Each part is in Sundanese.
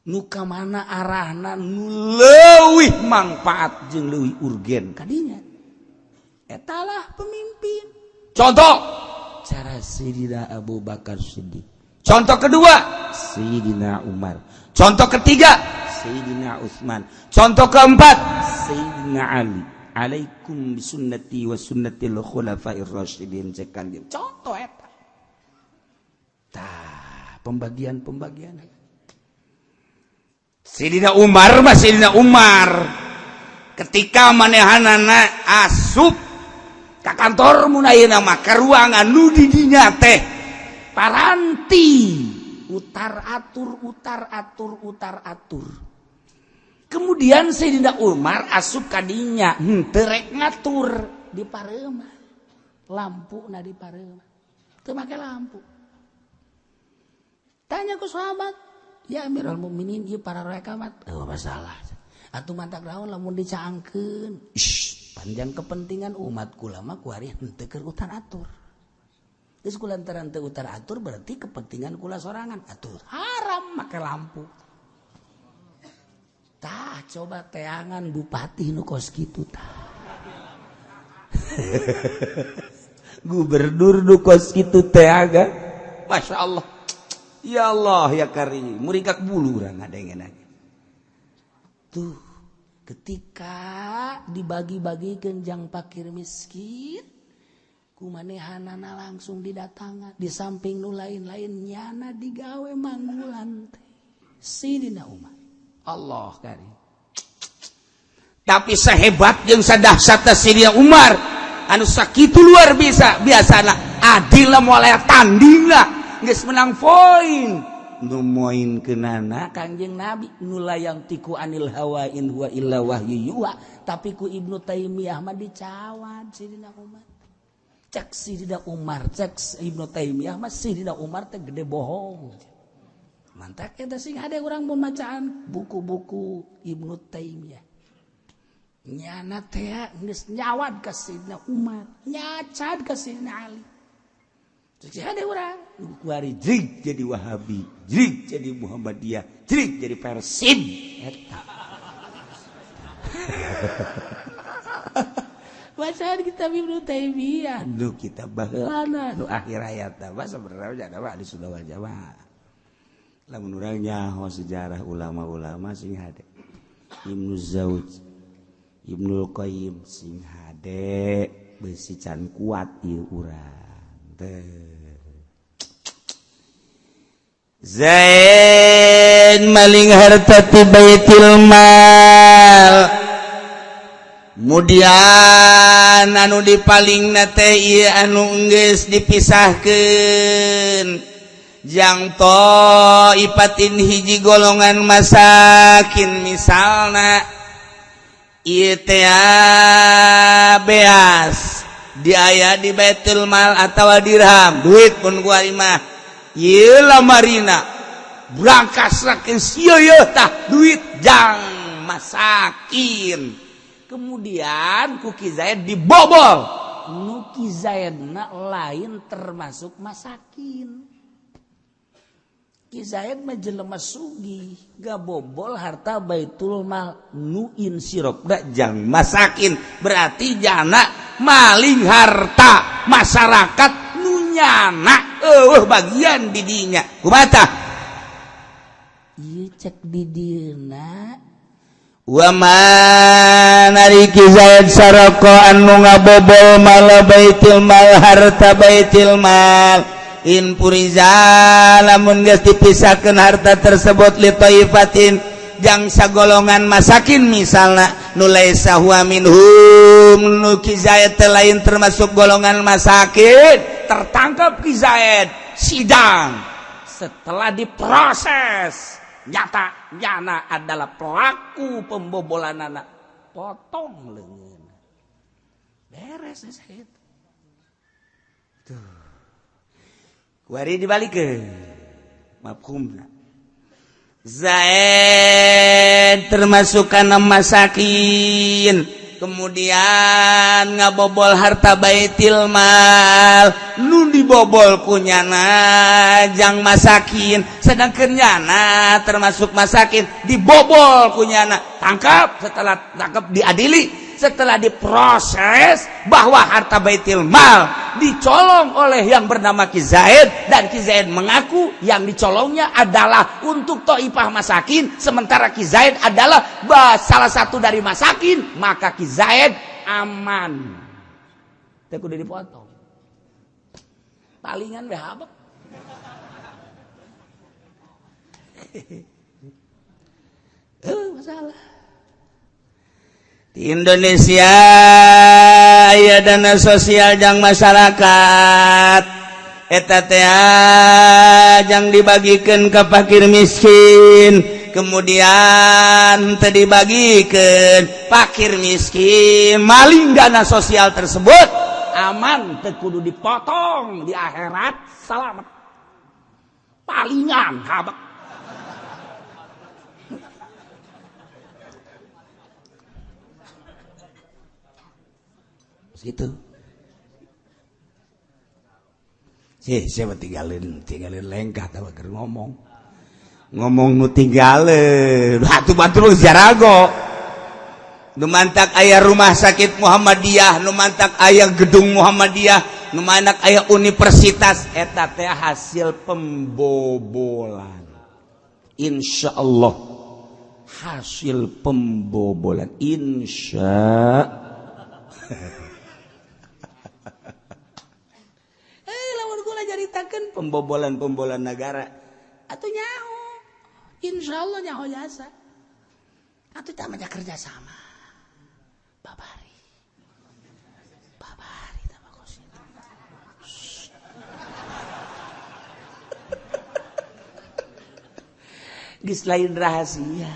Nu ka mana arahna nu leuwih mangfaat jeung leuwih urgen kadinya. Etalah pemimpin. Contoh cara Sayyidina Abu Bakar Siddiq. Contoh kedua Sayyidina Umar. Contoh ketiga Sayyidina Utsman. Contoh keempat Sayyidina Ali. Alaikum bisunnati wa sunnatil khulafair rasyidin, cek kanjeng. Contoh eta. Tah, pembagian-pembagian. Sayyidina Umar mah Sayyidina Umar ketika manehanana asup ka kantor mun ayeuna mah, ka ruangan nu di dinya teh paranti utar atur, utar atur, utar atur. Kemudian Sayyidina Umar asup kadinya, henteu rek ngatur di pareuman lampu. Na di pareuman teu make lampu. Tanya ku sahabat, "Ya Amirul Mukminin, ieu para rekamat." "Oh, masalah atuh, mantak naon lamun dicaangkeun?" "Ish, panjang kepentingan umat kula mah kuari henteu keur utar atur. Geus kulantaran teu utar atur berarti kepentingan kula sorangan, atuh haram make lampu." Tah, coba teangan bupati nu kos kitu tah. Gubernur nu kos kitu teh. Masya Allah. Ya Allah ya Karim, muringkak bulu urang ngadengen lagi. Tuh, ketika dibagi-bagikan jang pakir miskin, kumanehanana langsung didatangan. Di samping nu lain-lain, nyana digawe manggulan teh. Sidina Umar. Allah Karim. Tapi sehebat yang sadahsyatna Sidina Umar, anu sakitu luar biasa, biasana adil lah, mulai tanding lah, geus menang poin. Nu moinkeunana Kangjeng Nabi nu la yantiqu anil hawa in huwa illa wahyu yuha, tapi ku Ibnu Taimiyah mah dicawad Sidina Umar. Cek Sidina Umar, cek Ibnu Taimiyah mah Sidina Umar teh gede bohong. Mantak eta sing ada orang pembacaan buku-buku Ibnu Taimiyah. Nyana teh geus nyawad ka Sidina Umar, nyacad ka Sidina Ali. Ada orang kuari jrig jadi Wahabi, jrig jadi Muhammadiyah, jrig jadi Persib. Eta. Bacaan kitab Ibnu Taimiyah, nu kitab baheulana, nu akhir hayat mah sebenarnya ada mah di sunnah wal jamaah. Lamun urang nyaho sejarah ulama-ulama sing hade. Ibnu Zauj, Ibnul Qayyim sing hade, besi can kuat ieu urang. Zaid maling harta ti Baitul Mal. Kemudian anu dipaling teh ieu anu geus dipisahkeun jang ipatin hiji golongan masakin, misalna ieu teh beas diaya di Baitul Mal atau dirham, duit pun gua mah ieu lamarina berangkas tah duit jang masakin. Kemudian ku Ki Zaid dibobol, nu Ki Zaidna lain termasuk masakin. Ki Zaid mah jelema sugih, gak bobol harta Baitul Mal nu insirop da jang masakin, berarti jana maling harta masyarakat nu nyana eueuh bagian didinya. Kumaha ieu cek di dieuna? Wa man ari Ki Zaid saraka anu ngabobol mala Baitul Mal, harta Baitul Mal, in furiza lamun geus dipisahkeun harta tersebut li taifatin jang sagolongan masakin, misalna nu laisa huwa minhum, nu Ki Zaid teh lain termasuk golongan masakin. Tertangkap Ki Zaid, sidang, setelah diproses nyata nyana adalah pelaku pembobolan, anak potong leungeun, beres. Zaid tuh kuari dibalikeun mafhumna. Zaid termasuk kana masakin. Kemudian ngabobol harta baitil mal nu dibobol kunyana jang masakin, sedangkan nyana termasuk masakin dibobol kunyana, tangkap. Setelah tangkap, diadili. Setelah diproses bahwa harta baitil mal dicolong oleh yang bernama Ki Zaid dan Ki Zaid mengaku yang dicolongnya adalah untuk toipah masakin, sementara Ki Zaid adalah salah satu dari masakin, maka Ki Zaid aman, teu kudu dipotong. Palingan we habek. Masalah di Indonesia ya, dana sosial jang masyarakat eta teh jang dibagikan ke fakir miskin, kemudian teu dibagikan, fakir miskin maling dana sosial tersebut, aman, teu kudu dipotong, di akhirat selamat, palingan habek. Gitu sih, siapa tinggalin tinggalin lengkah tahu keur ngomong ngomong nu tinggalin batu batu lu jarago. Nu mantak aya rumah sakit Muhammadiyah, nu mantak aya gedung Muhammadiyah, nu mantak aya universitas, eta teh hasil pembobolan. Insya Allah hasil pembobolan, insya. Caritakan pembobolan-pembobolan negara atau nyaho, insya Allah nyaho jasa atau tak kerja sama babari babari tambah kos itu. Geus lain rahasia,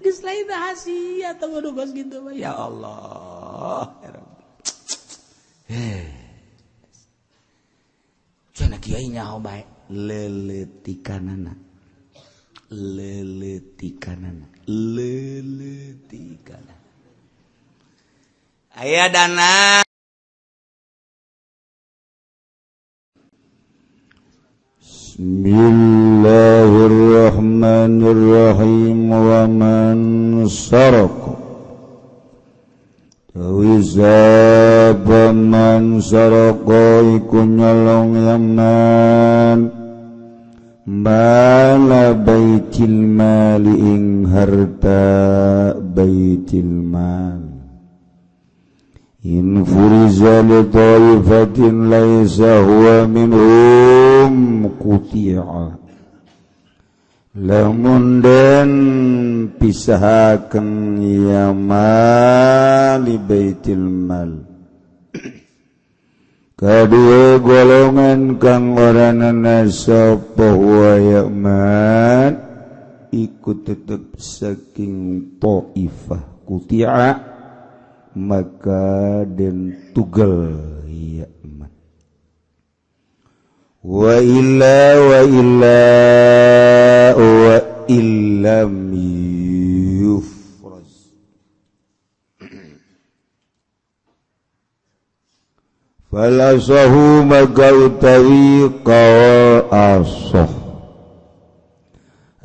geus lain rahasia tong kos gitu mah. Ya Allah ya Rabbi. Cenah kiai nyaho bae leuletikanana leuletikanana leuletikanana aya dana. Bismillahirrahmanirrahim. Wa man saraka Wisaba man saraka iku nyolong yaman mala baitil mali ing harta baitil mal in furiza li taifatin laisa huwa minhum quti'a lamun den pisahaken ya mali baitil mal kadua golongan kang ora nana sapa wa yaman iku tetep saking taifah kuti'a maka den tugel yaman wa illa wa illa wa illam yufraz falasahu maka utawi qaul asah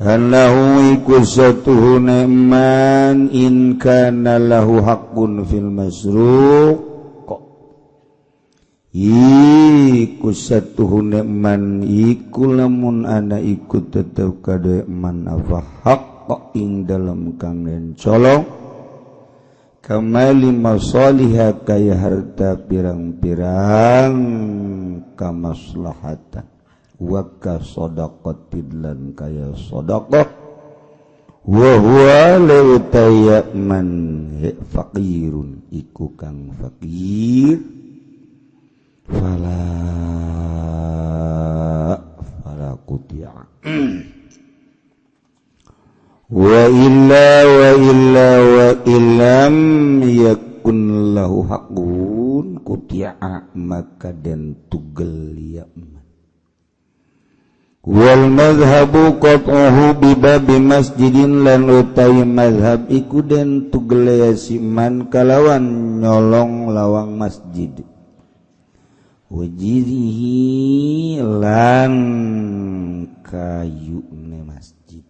annahu iku satuhu ni'man in kana lahu haqqun fil masruq iku satuhu ni'man iku lamun ana iku tetep kade man apa hak ing dalem kang den colong kamali masaliha kaya harta pirang-pirang kamaslahatan wa ka sadaqatin lan kaya sadaqah wa huwa lautayman faqirun iku kang faqir fala fala quti'a wa illa wa illa wa illam yakun lahu haqqun quti'a maka den tugel ya. Wal mazhabu qat'uhu bi babi masjidin lan utai mazhab iku den tugele siman kalawan nyolong lawang masjid. Wajirihi lan kayune masjid.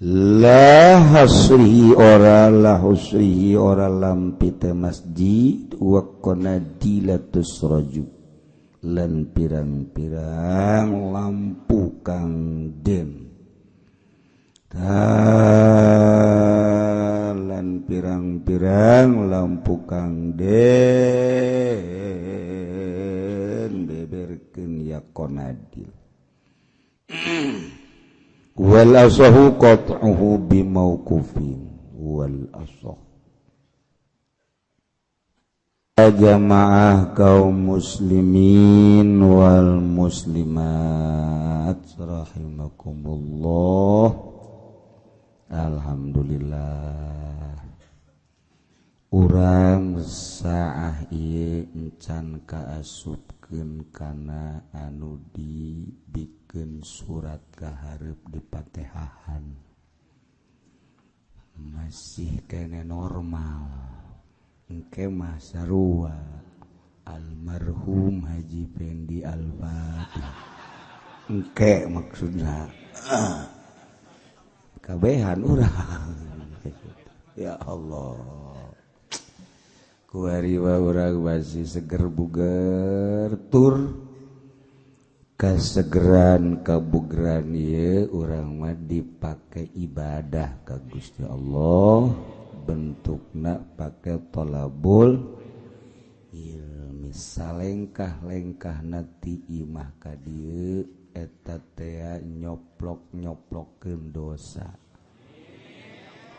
La hasrihi ora la husrihi ora lampite masjid wa qanadilatus rajul lan pirang-pirang lampu kang den lan pirang-pirang lampu kang den beberkeun ya qanadil. Wal asahu qat'uhu bimauqufin wal asah. Jamaah kaum muslimin wal muslimat rahimakumullah. Alhamdulillah urang saah ieu encan kaasupkeun kana anu dibikeun surat kahareup dipatehahan masih kene normal. Engke mah sarua almarhum Haji Pendi Al-Fatih. Engke maksudna kabehan urang. Ya Allah. Kuari wa urang masih seger buger tur kasegeran kabugeran ieu urang mah dipake ibadah ka Gusti Allah. Bentukna pake tolabul ilmi salengkah-lengkah nati imah ka dieu eta tea nyoplok-nyoplokeun dosa.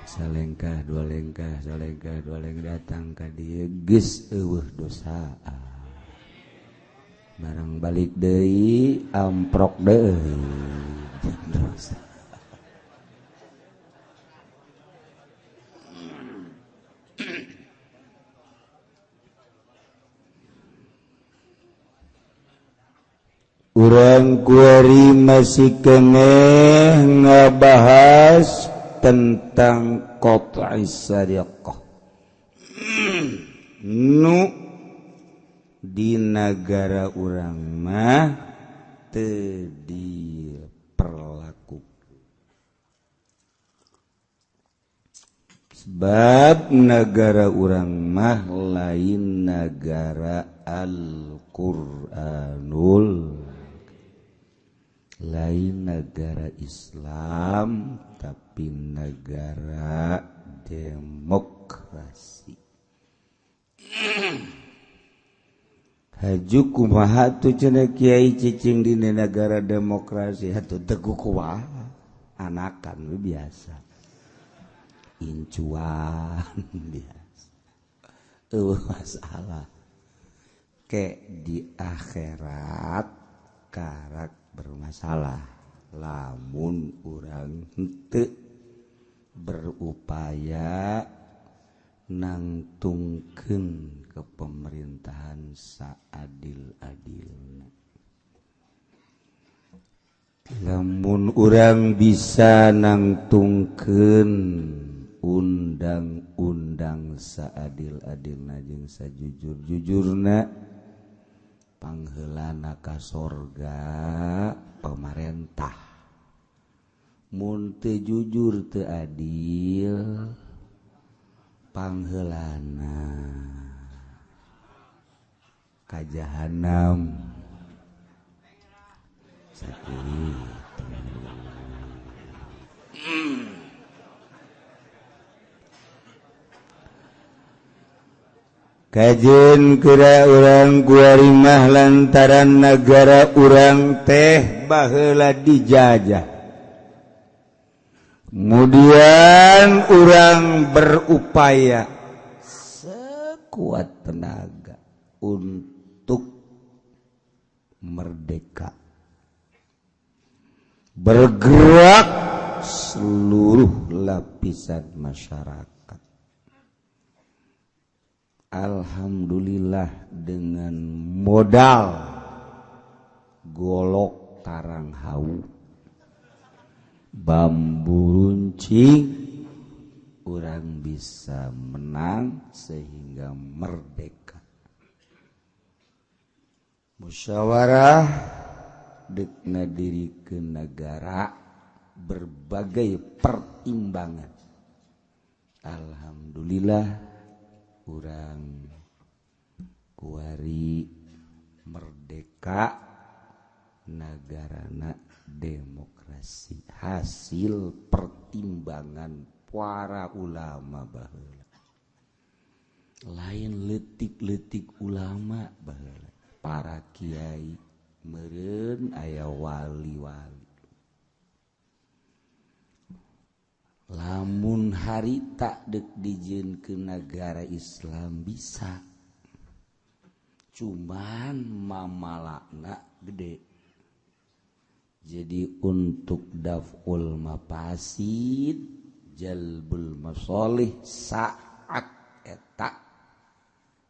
Salengkah dua lengkah, salengkah dua lengkah datang ka dieu geus eueuh dosa. Barang balik deui amprok deui dosa. Urang kuari masih keneh ngabahas tentang qat'i sariqah. Nu di nagara urang mah teu diperlakukan. Sebab nagara urang mah lain nagara Al-Qur'anul, lain negara Islam tapi negara demokrasi. Haju kumaha tuh cenah kiai cicing di negara demokrasi atuh teguh kumaha anakan biasa incuan biasa eueuh masalah ke di akhirat karak bermasalah lamun urang henteu berupaya nangtungkeun ke pemerintahan saadil-adilna. Lamun urang bisa nangtungkeun undang-undang saadil-adilna jeung sajujur-jujurna, pangheulana ka sorga pamarentah. Mun teu jujur teu adil pangheulana ka jahanam. Sakitu. Kajen kira urang kuarimah lantaran nagara urang teh baheula dijajah. Kemudian urang berupaya sekuat tenaga untuk merdeka. Bergerak seluruh lapisan masyarakat. Alhamdulillah dengan modal golok, tarang hau bambu runcing urang bisa menang sehingga merdeka. Musyawarah dek ngadirikeun negara berbagai pertimbangan. Alhamdulillah urang kuari merdeka negarana demokrasi hasil pertimbangan para ulama baheula. Lain leutik-leutik ulama baheula, para kiai meureun aya wali-wali. Lamun harita dek dijieun ke negara Islam bisa, cuman mamalakna gede. Jadi untuk daf'ul mafasid jalbul masolih saat eta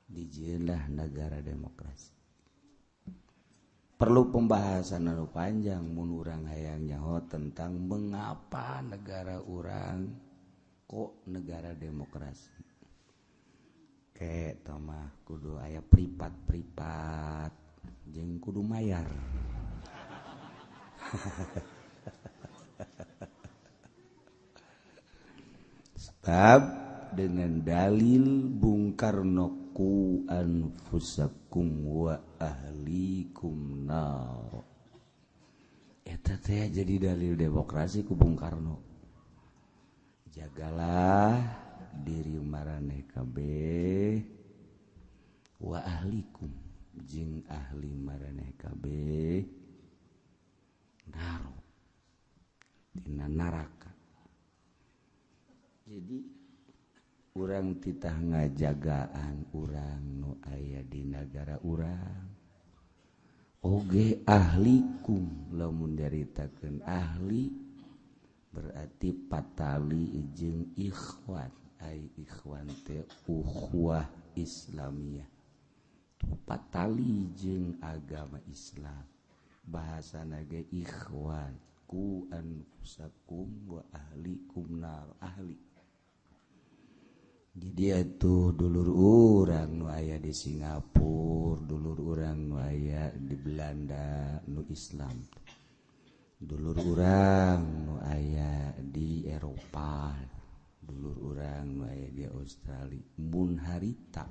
dijieunlah negara demokrasi. Perlu pembahasan anu panjang mun urang hayang nyaho tentang mengapa negara urang kok negara demokrasi. Ke mah kudu aya pripat-pripat jeung kudu mayar. Sebab dengan dalil Bung Karno ku anfusakum wa ahlikum nar. Eta teh jadi dalil demokrasi ku Bung Karno. Jagalah diri maraneh kabeh wa ahlikum jeung ahli maraneh kabeh nar dina neraka. Jadi urang titah ngajagaan urang nu aya di nagara urang oge ahlikum. Lamun nyaritakeun ahli berarti patali jeung ikhwan, ai ikhwan teh ukhuwah Islamiyah, patali jeung agama Islam, bahasana ge ikhwan ku anfusakum wa ahlikum nar ahli. Jadi itu dulur urang nu aya di Singapura, dulur urang nu aya di Belanda nu Islam, dulur urang nu aya di Eropa, dulur urang nu aya di Australia. Mun harita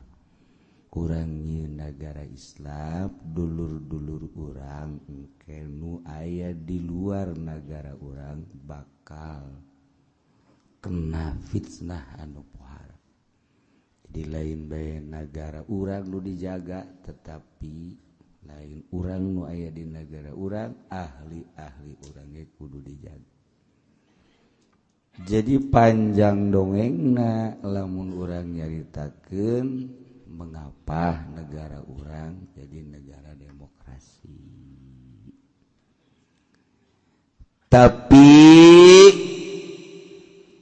urang nyieun nagara Islam, dulur-dulur urang engke nu aya di luar nagara urang bakal kena fitnah anu pohara. Di lain bae nagara urang nu dijaga, tetapi lain urang nu aya di nagara urang, ahli-ahli urang ge kudu dijaga. Jadi panjang dongengna lamun urang nyaritakeun mengapa negara urang jadi negara demokrasi. Tapi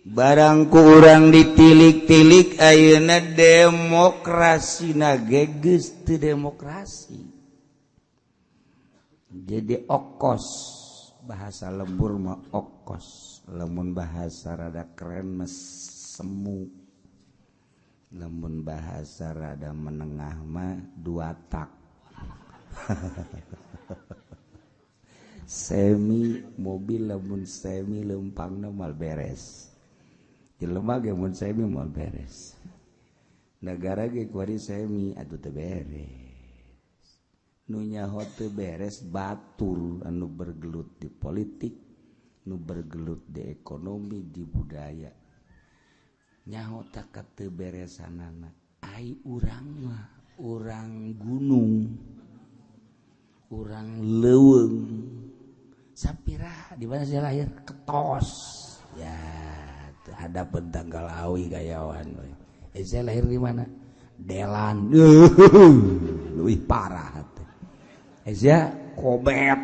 barang ku urang ditilik-tilik ayeuna demokrasi na geus teu demokrasi. Jadi okos, bahasa lembur mah okos, lamun bahasa rada keren mah semu, lamun bahasa rada menengah mah dua tak. Semi mobil lamun semi leumpangna moal beres. Jelema ge mun semi moal beres. Nagara ge kuari semi atuh teu beres. Nu nyaho teu beres batur anu bergelut di politik, nu bergelut di ekonomi, di budaya. Nyaho tak teu beresanana. Ai urang mah urang gunung, urang leuweung. Sapira di mana saya lahir? Ketos. Ya, hadap tanggal awi gayawan. Saya lahir di mana? Delan. Leuwih parah teh. Saya Komet.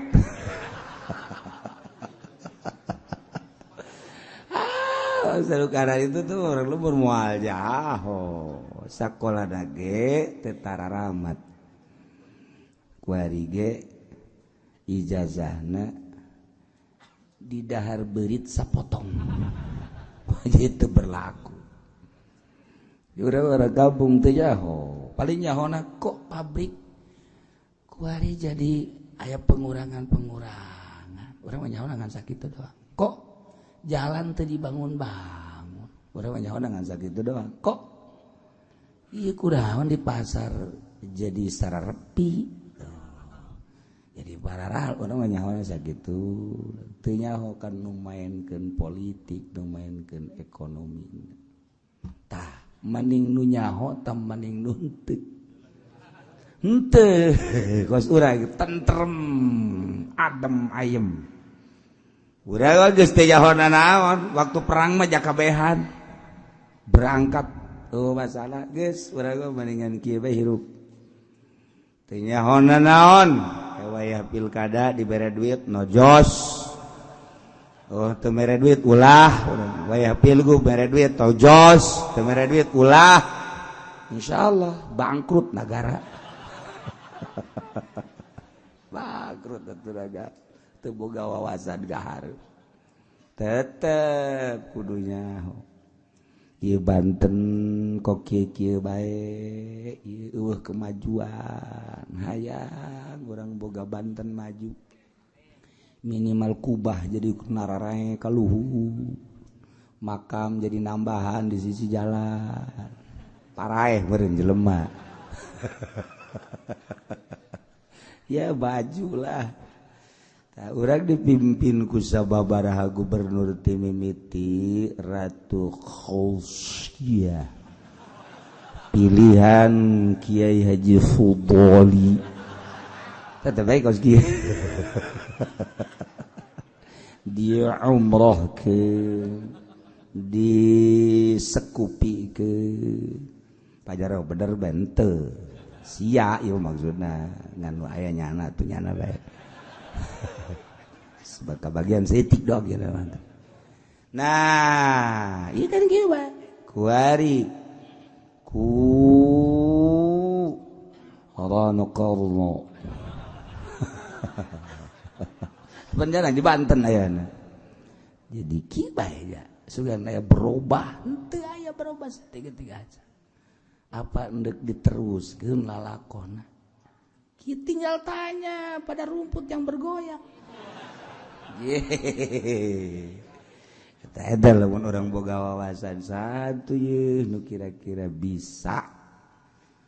Seru karena itu tuh orang lembur moal jaho. Sakola dage teu tararamat. Kuari ge Ijazahna di dahar berit sapotong. Itu berlaku. Urang orang kampung teh nyaho. Paling nyahona kok pabrik kuari jadi aya pengurangan-pengurangan. Urang mah nyaho ngan sakitu doang. Kok jalan teu dibangun-bangun. Urang mah nyaho ngan sakitu doang. Kok ieu kunaon di pasar jadi secara repi. Jadi pararal urang mah nyaho sakitu. Teu nyaho kan nu maenkeun politik, nu maenkeun ekonomi. Tah, maning nu nyaho tah maning nu henteu. Henteu, kos urang tentrem, adem ayem. Urang geus teu nyaho nanaon, waktu perang mah jakabehan. Berangkat oh masalah geus urang mah maningan kieu bae hirup. Teu nyaho nanaon, wayah pilkada dibere duit nojos. Oh teu mere duit ulah, wayah pilgub mere duit tojos, teu mere duit ulah. Insyaallah bangkrut negara. Bangkrut atuh negara. Teu boga wawasan gahar. Tetep kudu nyaho. Ieu Banten kok kieu-kieu bae, ieu eueuh kemajuan. Hayang urang boga Banten maju. Minimal kubah jadi nararae ka luhur. Makam jadi nambahan di sisi jalan. Paraeh meureun jelema. Ya bajulah. Tah urang dipimpin ku sababaraha gubernur ti mimiti Ratu Khausia. Pilihan Kiai Haji Fudoli. Tetep bae kos kieu. Dia umroh ke, disekupi ke, pajaro bener bente, sia ieu maksudna ngan nu aya nyana tuh nyana bae. Sebab bagian setik dog ya mantap. Nah, ieu kan kieu bae. Kuari ku Rano Karno. Beneran di Banten ayana. Jadi kieu bae ya. Sugan aya berubah, henteu aya berubah satiga-tiga aja. Apa endek diteruskeun lalakonna? Kieu tinggal tanya pada rumput yang bergoyang. Yeay. Eta eta lamun urang boga wawasan satu ye nu kira-kira bisa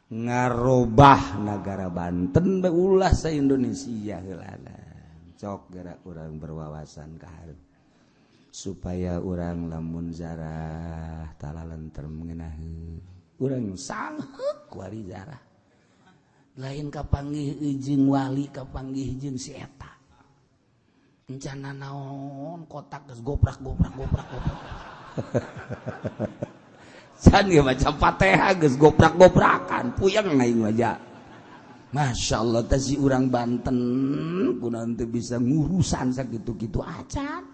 ngarobah nagara Banten bae ulah sa Indonesia heulana. Cok gerak urang berwawasan ka hareup supaya urang lamun zarah talalentrem ngeunaheun urang sangheuk wali zarah lain kapanggih jeung wali kapanggih jeung si eta encana naon kotak geus goprak goprak goprak goprak can ge maca Fatihah geus goprak goprakan puyeng aing mah. Masya Allah teh si urang Banten kunaon teu bisa ngurusan sakitu-kitu acan.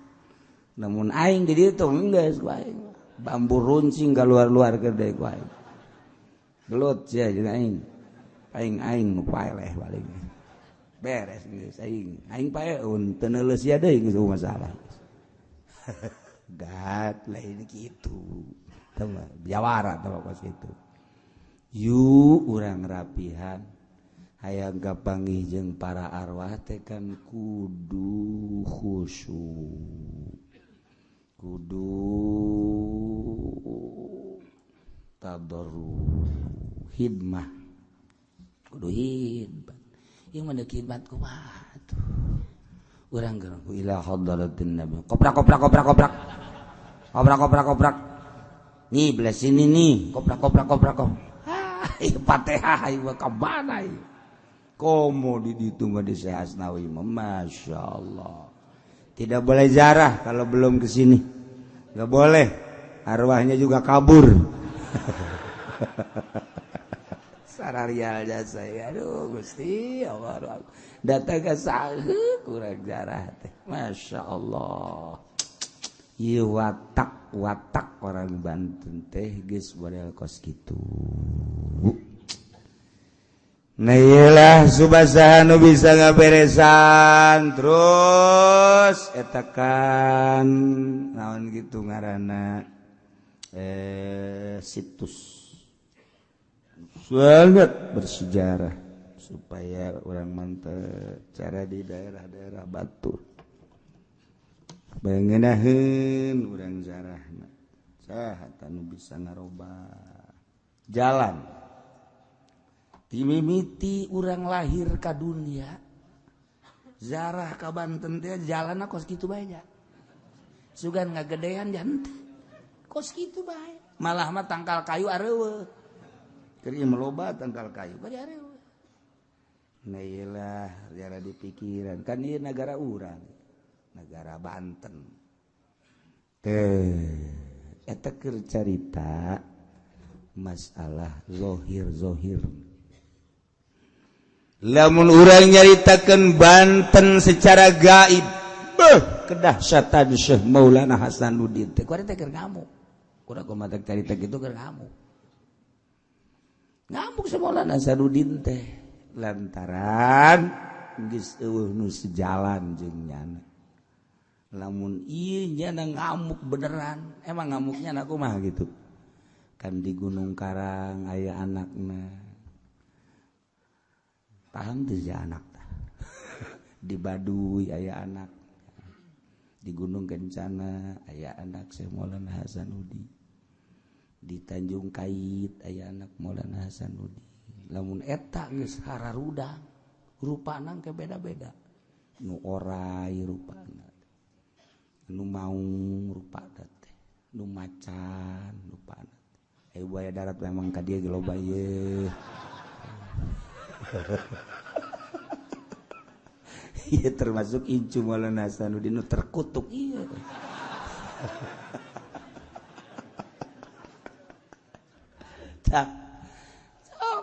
Namun aing di ditu geus ku aing. Bambu runcing kaluar-luar keur deui ku aing. Gelut sia jeung aing. Aing aing nu paeleh paling. Beres geus aing. Aing paeun teu neuleus sia deui geus masalah. Gat lain kitu. Tah mah jawara tah kos kitu. Yu urang rapihan. Hayang kapanggih jeung para arwah teh kan kudu khusyuk, kudu tadarru, hidmah, kudu hidmat. Ieu mah deuk hidmat kumaha tuh? Urang geus ila hadratin nabi. Koprak koprak koprak koprak. Koprak koprak koprak. Nih belah sini nih, koprak koprak koprak koprak. Ah, ieu Fatihah ieu ka mana ieu? Komo di ditu mah di Syekh Asnawi mah Masya Allah. Tidak boleh jarah kalau belum ke sini. Enggak boleh. Arwahnya juga kabur. Sararial jasa ya. Aduh Gusti Allah. Datang ke saheuk kurang jarah teh. Masya Allah. Ieu watak-watak orang Banten teh geus model kos kitu. Nah iyalah, subasa nu bisa ngaberesan terus eta kan naon gitu ngaranna, situs sangat bersejarah supaya orang mantep cara di daerah-daerah Batur bangenaheun urang zarahna saha nu bisa ngarobah jalan timimiti urang lahir ka dunia. Zarah ka Banten teh jalan kos kitu bae nya, sugan ngagedean janten kos kitu bae, malah mah tangkal kayu areueuh, keur ieu loba tangkal kayu bari areueuh. Nah iyalah, jara di pikiran kan ieu negara urang, negara Banten teh. Eta keur carita masalah zohir zohir. Lamun urang nyaritakeun Banten secara gaib, beuh, kedahsyatan Syekh Maulana Hasanuddin teh kuari teh keur ngamuk. Kurang kumaha carita kitu, keur ngamuk. Ngamuk Syekh Maulana Hasanuddin teh lantaran geus euweuh nu sejalan jeung nyana. Lamun ieu nyana ngamuk beneran, emang ngamuknya na kumaha gitu. Kan di Gunung Karang aya anakna, paham tuh ya, anak di Baduy aya anak, di Gunung Kencana aya anak Syekh Maulana Hasanuddin, di Tanjung Kait aya anak Maulana Hasanuddin. Lamun eta geus hararudang rupana ke beda-beda, nu orai rupana, nu maung rupana teh, nu macan rupana. Eh, buaya darat memang ka dieu ge loba ieu. Iya, termasuk incu Maulana Hasanuddin nu terkutuk, iya. Tak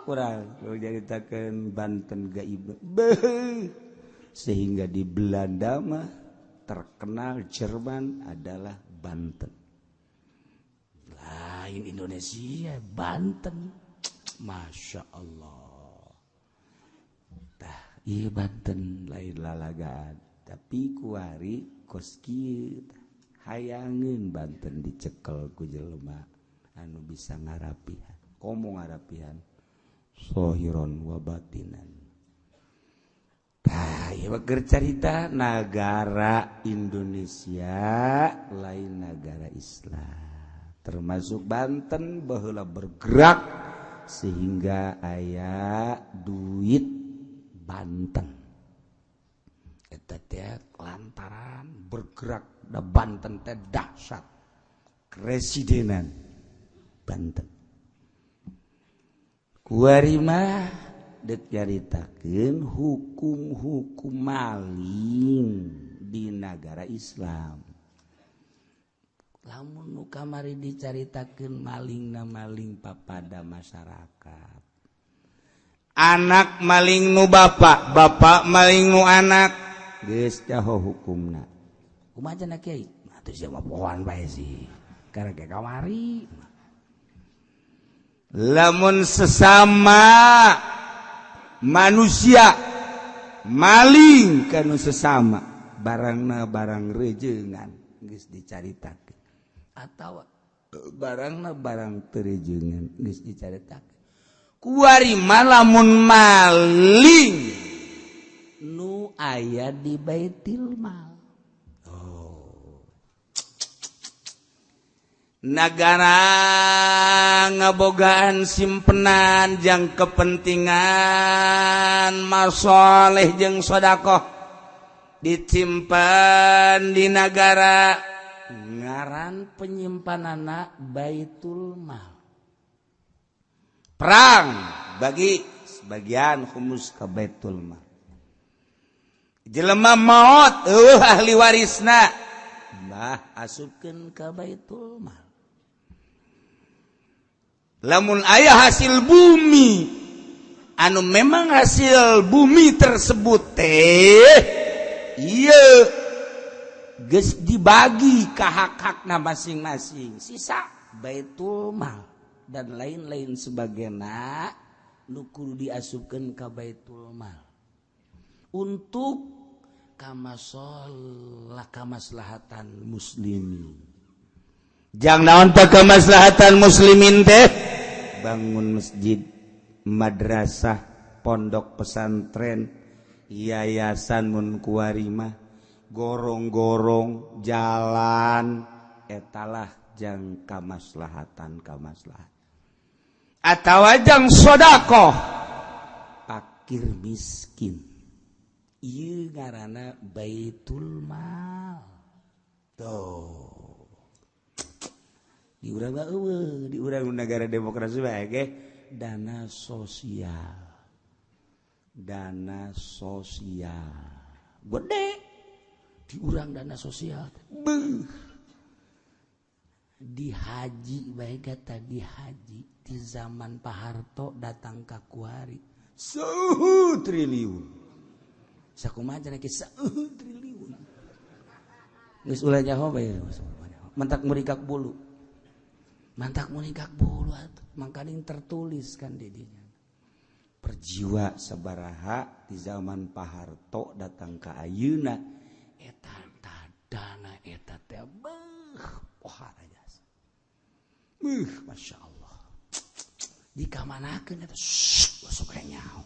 kurang nyaritakeun Banten gaib. Beuh. Sehingga di Belanda mah terkenal Jerman adalah Banten, lain Indonesia, Banten. Masya Allah. Tah iya, Banten lain lalagaan, tapi kuari kos kieu hayangeun Banten dicekel ku jelema anu bisa ngarapihan, komo ngarapihan sohiron wa batinan. Tah ieu mah keur carita nagara Indonesia, lain nagara Islam, termasuk Banten baheula bergerak sehingga aya duit Banten eta teh lantaran bergerak da Banten teh dahsyat Kresidenan Banten. Kuari mah dek nyaritakeun hukum-hukum maling di nagara Islam. Lamun nu kamari dicaritakeun malingna maling papada masyarakat, anak maling nu bapak, bapak maling nu anak, geus jaho hukumna. Kumaha cenah kiai? Atuh sia mah pohoan bae sih, karena kayak kamari. Lamun sesama manusia maling kanu sesama, barangna barang rejengan geus dicaritakeun, atawa barangna barang teu rejengan geus dicaritakeun. Kuari mah lamun maling nu aya di Baitul Mal. Oh. Nagara ngabogaan simpenan jang kepentingan masoleh jeung sodakoh disimpan di nagara, ngaran penyimpanana Baitul Mal. Perang bagi sebagian humus ke Baitul Mal. Jelema maot eueuh ahli warisna, bah asupkeun ka Baitul Mal. Lamun aya hasil bumi anu memang hasil bumi tersebut teh ieu geus dibagi ka hak-hakna masing-masing, sisa Baitul Mal dan lain-lain sebagainya. nu kudu diasupkeun ka Baitul Mal untuk kamasolah kamaslahatan muslimin. Jang naon teh kamaslahatan muslimin teh? Bangun masjid, madrasah, pondok pesantren, yayasan mun kuari mah, gorong-gorong, jalan, etalah jang kamaslahatan kamaslahat. Atawa jang sodakoh fakir miskin. Ieu ngaranna Baitul Mal. Tuh. Di urang mah eueuh, di urang negara demokrasi bae ge dana sosial. Dana sosial. Gede. Di urang dana sosial. Beuh. Di haji bae kata di haji di zaman Pak Harto datang ka kuari 1 triliun. Sakumaha cenah ge 1 triliun. Geus ulah nyaho bae. Mantak murikak bulu. Mantak murikak bulu atuh. Mangkaning tertulis kan di dinya. Perjiwa sabaraha di zaman Pak Harto datang ka ayeuna eta dana eta teh beuh pohara jasa. Beuh Masya Allah. Dikamanakeun eta ulah sok aya nyaho.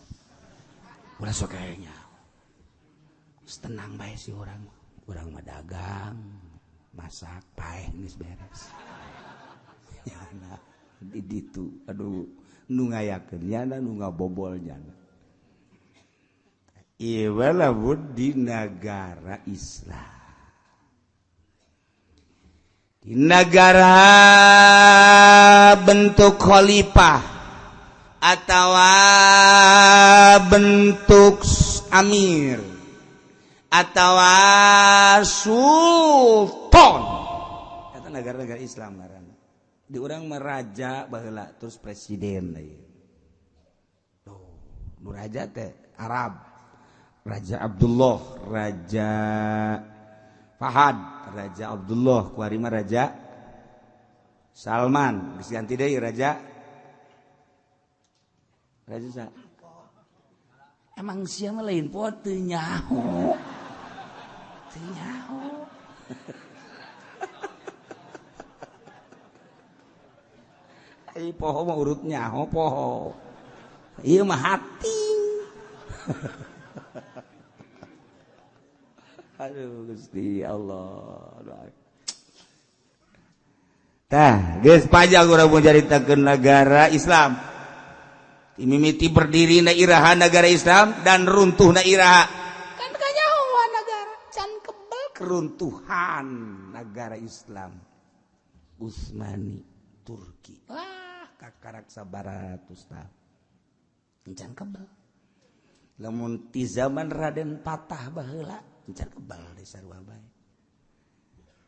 Ulah sok aya nyaho. Tenang bae si urang. Urang mah dagang, masak, paeh geus beres. Nyana di ditu aduh nu ngayakeun nyana nu ngabobol nyana. Ieu lamun di negara Islam. Di negara bentuk khalifah atawa bentuk amir atawa sultan. Eta negara-negara Islam ngaranna. Di urang mah raja baheula terus presiden deui. Tuh, nu raja teh Arab. Raja Abdullah, Raja Fahad, Raja Abdullah, kuari mah Raja Salman, geus ganti deui Raja Raja sa. Emang sia mah lain poe teu nyaho. Teu nyaho. Ai poho mah urut nyaho poho. Ieu mah hati. Aduh Gusti Allah. Tah, geus panjang urang mun caritakeun negara Islam. Mimiti berdiri na iraha negara Islam dan runtuhna iraha. Kan kanyahoan negara can kebel keruntuhan negara Islam. Utsmani Turki. Wah, kakarak sabaratus tahun. Can kebel. Lamun ti zaman Raden Patah baheula can kebal di sarua bae.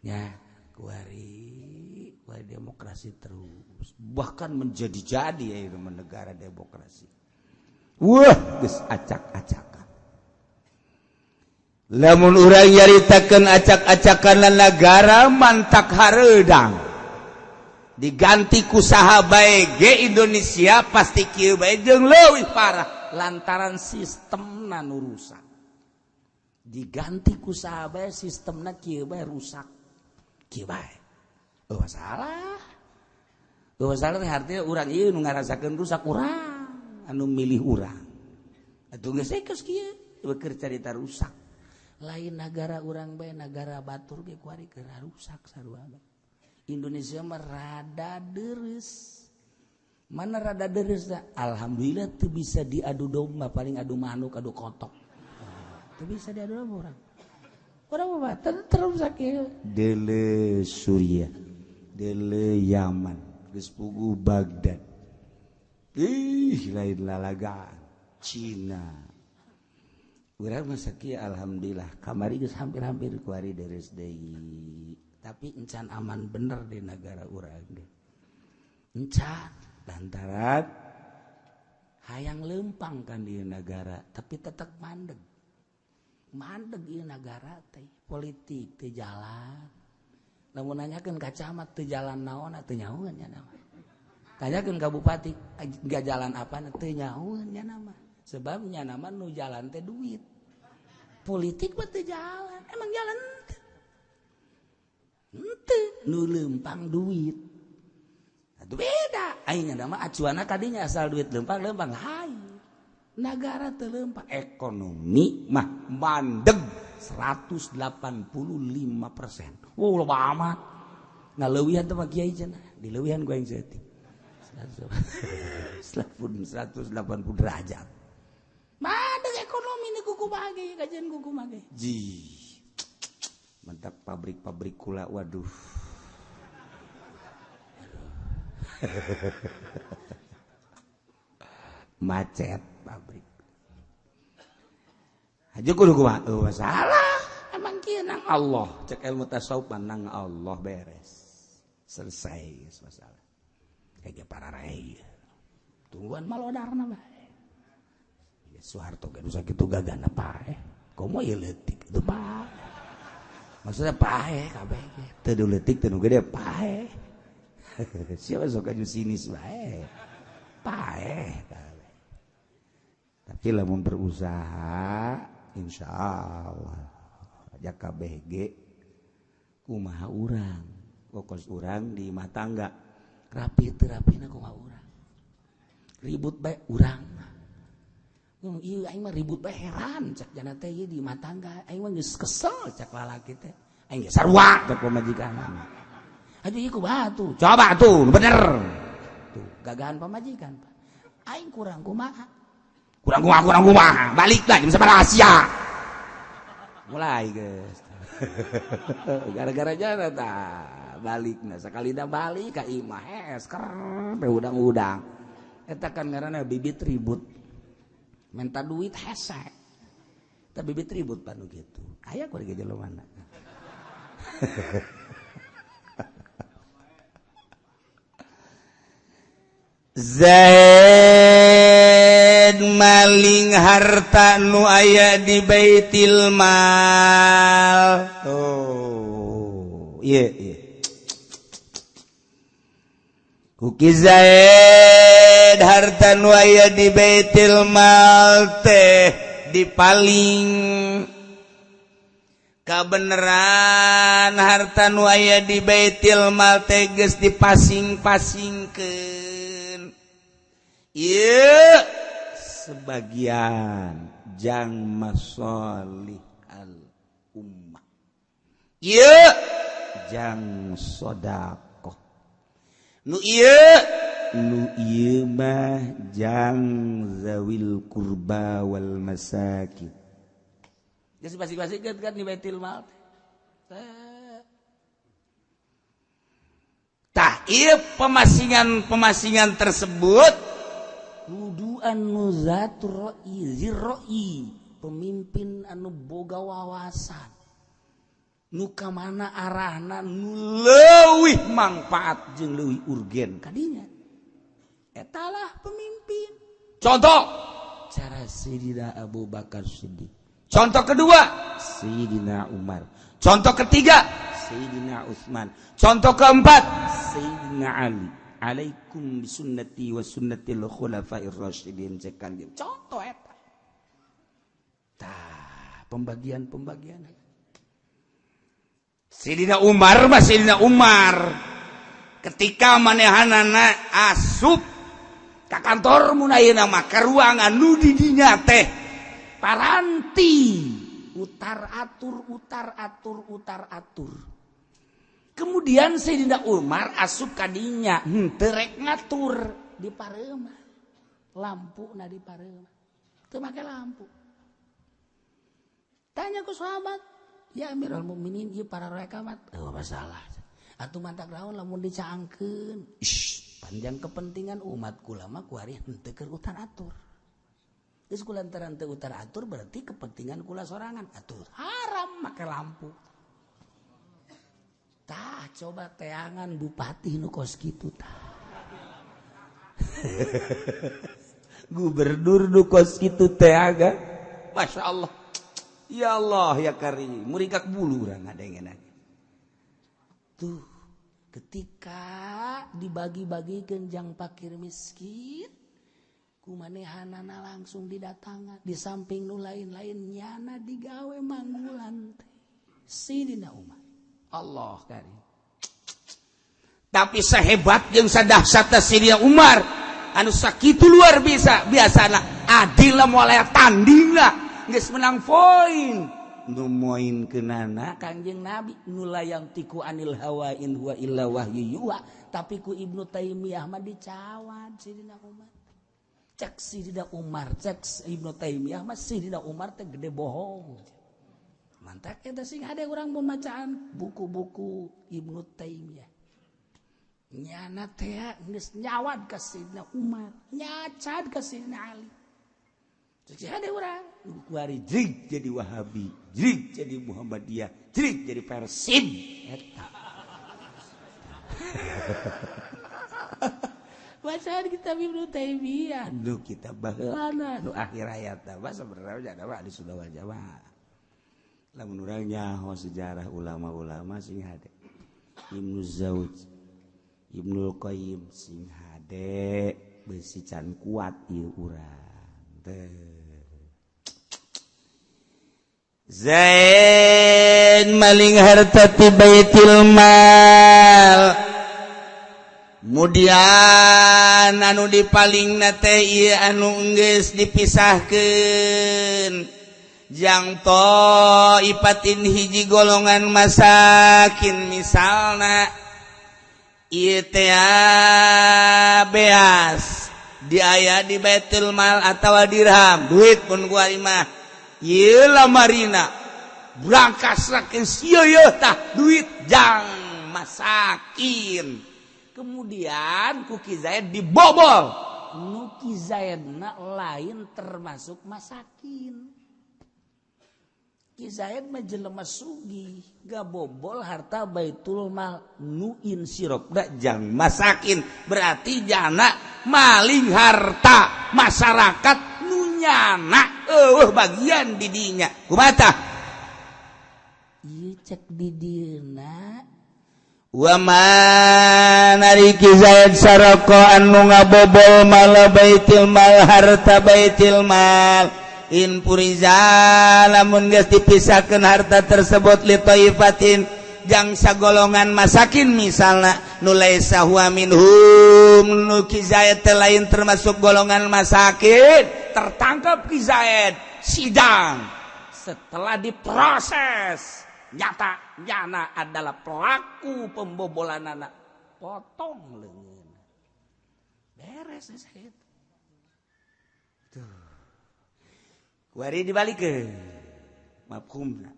Ya, kuari kuari demokrasi terus. Bahkan menjadi-jadi ya negara demokrasi. Wah, geus acak-acakan. Lamun urang nyaritakeun acak-acakan negara mantak hareudang. Diganti ku saha bae ge Indonesia pasti kieu bae jeung leuwih parah lantaran sistemna nu rusak. Diganti ku saha bae sistemna kieu bae rusak. Kieu bae. Eueuh salah. Eueuh salah teh artinya urang ieu nu ngarasakeun rusak urang, anu milih urang. Atuh geus geus kieu beukeun carita rusak. Lain negara urang bae, negara batur ge kuari keur rusak sarua bae. Indonesia mah rada deres. Mana rada deres dah? Alhamdulillah tuh bisa diadu domba, paling adu manuk, adu kotok. Tuh bisa diadu domba orang. Orang mah terus sakit. Dele Suriah, dele Yaman, geus puguh Baghdad. Ih, lain lalagaan Cina. Urang mah sakieu alhamdulillah kamari geus hampir-hampir kuari deres deui. Tapi encan aman bener di negara urang ge. Encan lantaran hayang lempang kan di negara, tapi tetep mandeg. Mandeg ieu nagara teh, politik teu jalan. Lamun nanyakeun ka camat teu jalan naon teu nyahoeun nya mah. Tanyakeun ka bupati, enggak jalan apa teu nyahueun nya nama. Sebab nya nama nu jalan teh duit. Politik mah teu jalan, emang jalan teu. Henteu, nu leumpang duit. Atuh beda, aing nama acuanna kadinya asal duit leumpang-leumpang lain. Nagara teu leumpang, ekonomi mah mandeg 185%. Wow, loba amat. Ngaleuwihan teh mah kiai cenah, dileuwihan ku aing saeutik. 180 derajat. Mandeg ekonomi ni kuku bage, kajian kuku mage. Ji. Mantap pabrik-pabrik kula, waduh. Macet pabrik. Aja kudu kumaha? Masalah. Emang kieu nang Allah, cek ilmu tasawuf nang Allah beres. Selesai geus masalah. Kayak para rai. Tungguan malodarna bae. Ya Soeharto ge nu sakitu gagana paeh. Komo ieu leutik itu paeh. Maksudnya paeh kabeh ge. Teu leutik teu nu gede paeh. Siapa sok aju sinis bae. Paeh kabeh. Tapi lamun berusaha insyaallah aja kabeh ge kumaha urang. Kokos urang di imah tangga. Rapi teu rapina kumaha urang. Ribut bae urang. Ieu aing mah ribut bae heran cak jana teh ieu di imah tangga. Aing mah geus kesel cak lalaki teh. Aing ge sarua cak pamajikan. Aduh ieu kumaha tuh? Coba tuh bener. Tuh gagahan pamajikan. Aing kurang kumaha? Kurang kumaha, kurang kumaha. Balik lah jam sabaraha sia. Mulai geus. Gara-gara jana tah balik nah sekali dah balik ka imah hes ker udang-udang. Eta kan ngaranna bibit ribut. Minta duit hese. Eta bibit ribut panu kitu. Aya ku ge jelema mana. Zaid maling harta nu aya di Baitul Mal. Oh, iya iya. Kuki Zaid harta nu aya di Baitul Mal teh dipaling. Kabeneran harta nu aya di Baitul Mal teh geus dipasing-pasingkeun. Ieu sebagian jang masolih al ummah. Ieu jang sedekah. Nu ieu mah jang zawil kurba wal masakin. Geus pasing-pasingkeun kan di Baitul Mal. Tah ieu pemasingan-pemasingan tersebut kudu anu zat roi ziroi pemimpin anu boga wawasan nu ka mana arahna nu leuwih mangpaat jeung leuwih urgen kadinya eta lah pemimpin. Contoh cara Sayyidina Abu Bakar Siddiq, contoh kedua Sayyidina Umar, contoh ketiga Sayyidina Utsman, contoh keempat Sayyidina Ali. Alaikum bisunnati wa sunnatil khulafair rasyidin cek kanjeng. Contoh eta. Tah, pembagian-pembagian. Sayyidina Umar mah Sayyidina Umar. Ketika manehanana asup ka kantor mun ayeuna mah ka ruangan nu di dinya teh paranti utar atur utar atur utar atur. Kemudian Sayyidina Umar asup kadinya henteu rek ngatur di pareumah. Lampu na di pareumah. Teu make lampu. Tanya ku sahabat, ya Amirul Mukminin ieu para rekamat. Oh masalah. Atuh mantak naon lamun dicaangkeun. Ish, panjang kepentingan umat kula mah kuari henteu keur utar atur. Geus kulantaran teu utar atur berarti kepentingan kula sorangan. Atuh haram make lampu. Tah coba teangan bupati nu kos kitu tah. Gubernur nu kos kitu teaga. Masya Allah. Ya Allah ya Karim, murikak bulu urang ngadengeun. Tuh, Ketika dibagi-bagikeun jang fakir miskin kumanehanana langsung didatangan di samping nu lain-lain nyana digawe manggulan teh Sidina Umar. Allah karim. Tapi sehebat jeung sadahsyatna Sidina Umar anu sakitu luar biasa biasana adil lah moal aya tanding lah geus menang poin nu moinkeunana Kangjeng Nabi nu layang tiku anil hawa in huwa illa wahyu yuha, tapi ku Ibnu Taimiyah mah dicawad Sidina Umar. Cek Sidina Umar, cek Ibnu Taimiyah mah Sidina Umar teh gede bohong. Mantak eta sing hade urang pembacaan buku-buku Ibnu Taimiyah. Nyana teh geus nyawad ka Sidina Umar, nyacad ka Sidina Ali. Cek hade urang kuari jrig jadi Wahabi, jrig jadi Muhammadiyah, jrig jadi Persib eta. Bacaan kitab Ibnu Taimiyah nu kitab baheulana nu akhir hayat mah sebenarnya ada mah di Sunda wal Jamaah. Lamun urang nyaho sejarah ulama-ulama sing hade. Ibnu Zauj, Ibnul Qayyim sing hade beusi can kuat ieu urang teh. Zaid maling harta ti Baitul Mal. Mudian anu dipalingna teh ieu anu geus dipisahkeun jang ipatin hiji golongan masakin misalna ieu teh beas diaya di Baitul Mal atawa dirham duit pun gua mah ieu lamarina berangkas rakeun sieu tah duit jang masakin. Kemudian ku Ki Zaid dibobol. Nu Ki Zaidna lain termasuk masakin. Ki Zaid mah jelema sugih, gabobol harta Baitul Mal nu insirop da jang masakin. Berarti jana maling harta masyarakat nu nyana eueuh bagian di dinya. Kumaha tah? Ieu cek di dieuna wa man ari Ki Zaid saraka anu ngabobol mal Baitul Mal harta Baitul Mal in puriza lamun geus dipisahkeun harta tersebut li taifatin jang sagolongan masakin misalna nu laisa huwa minhum nu Ki Zaid teh lain termasuk golongan masakin tertangkap Ki Zaid sidang setelah diproses nyata nyana adalah pelaku pembobolan anak potong leungeun beres saya tuh kuari dibalikeun mafhumna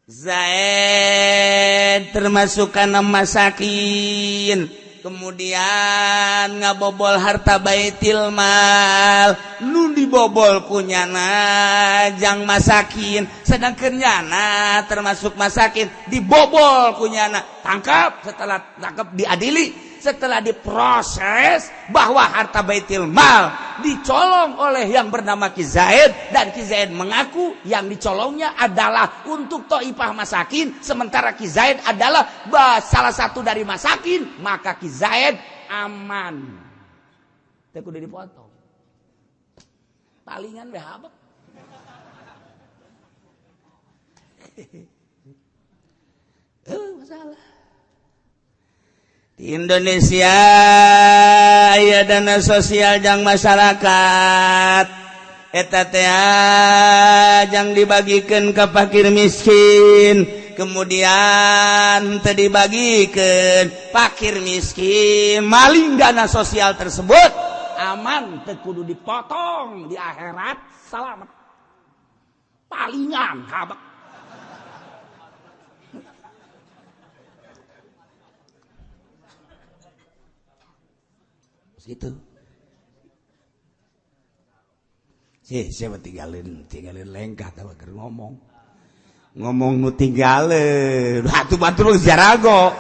Zaid termasuk kana masakin kemudian ngabobol harta Baitul Mal nu dibobol ku nyana jang masakin sedangkan nyana termasuk masakin dibobol ku nyana tangkap setelah tangkap diadili setelah diproses bahwa harta Baitul Mal dicolong oleh yang bernama Ki Zaid dan Ki Zaid mengaku yang dicolongnya adalah untuk to'ifah masakin sementara Ki Zaid adalah salah satu dari masakin maka Ki Zaid aman teh kudu dipotong palingan we habek masalah di Indonesia aya dana sosial jang masyarakat eta teh jang dibagikeun ka fakir miskin kemudian teu dibagikeun fakir miskin maling dana sosial tersebut aman teu kudu dipotong di akhirat selamat palingan habek gitu. Sih, siapa tinggalin lengkah tawa keur ngomong. Ngomong nu tinggalin. Atuh batur jarago.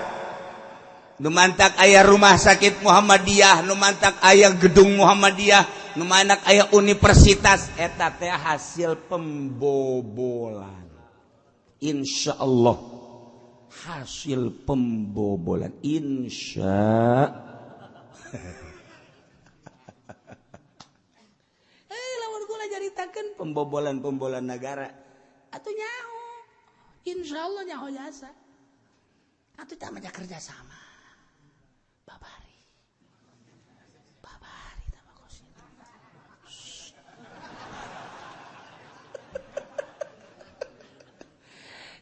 Nu mantak aya rumah sakit Muhammadiyah, nu mantak aya gedung Muhammadiyah, nu mantak aya universitas eta teh hasil pembobolan. Insyaallah Hasil pembobolan insya lamun kula caritakeun pembobolan-pembobolan negara atuh nyaho insyaallah nyaho jasa atuh tah mah kerja sama babari babari tah mah kos itu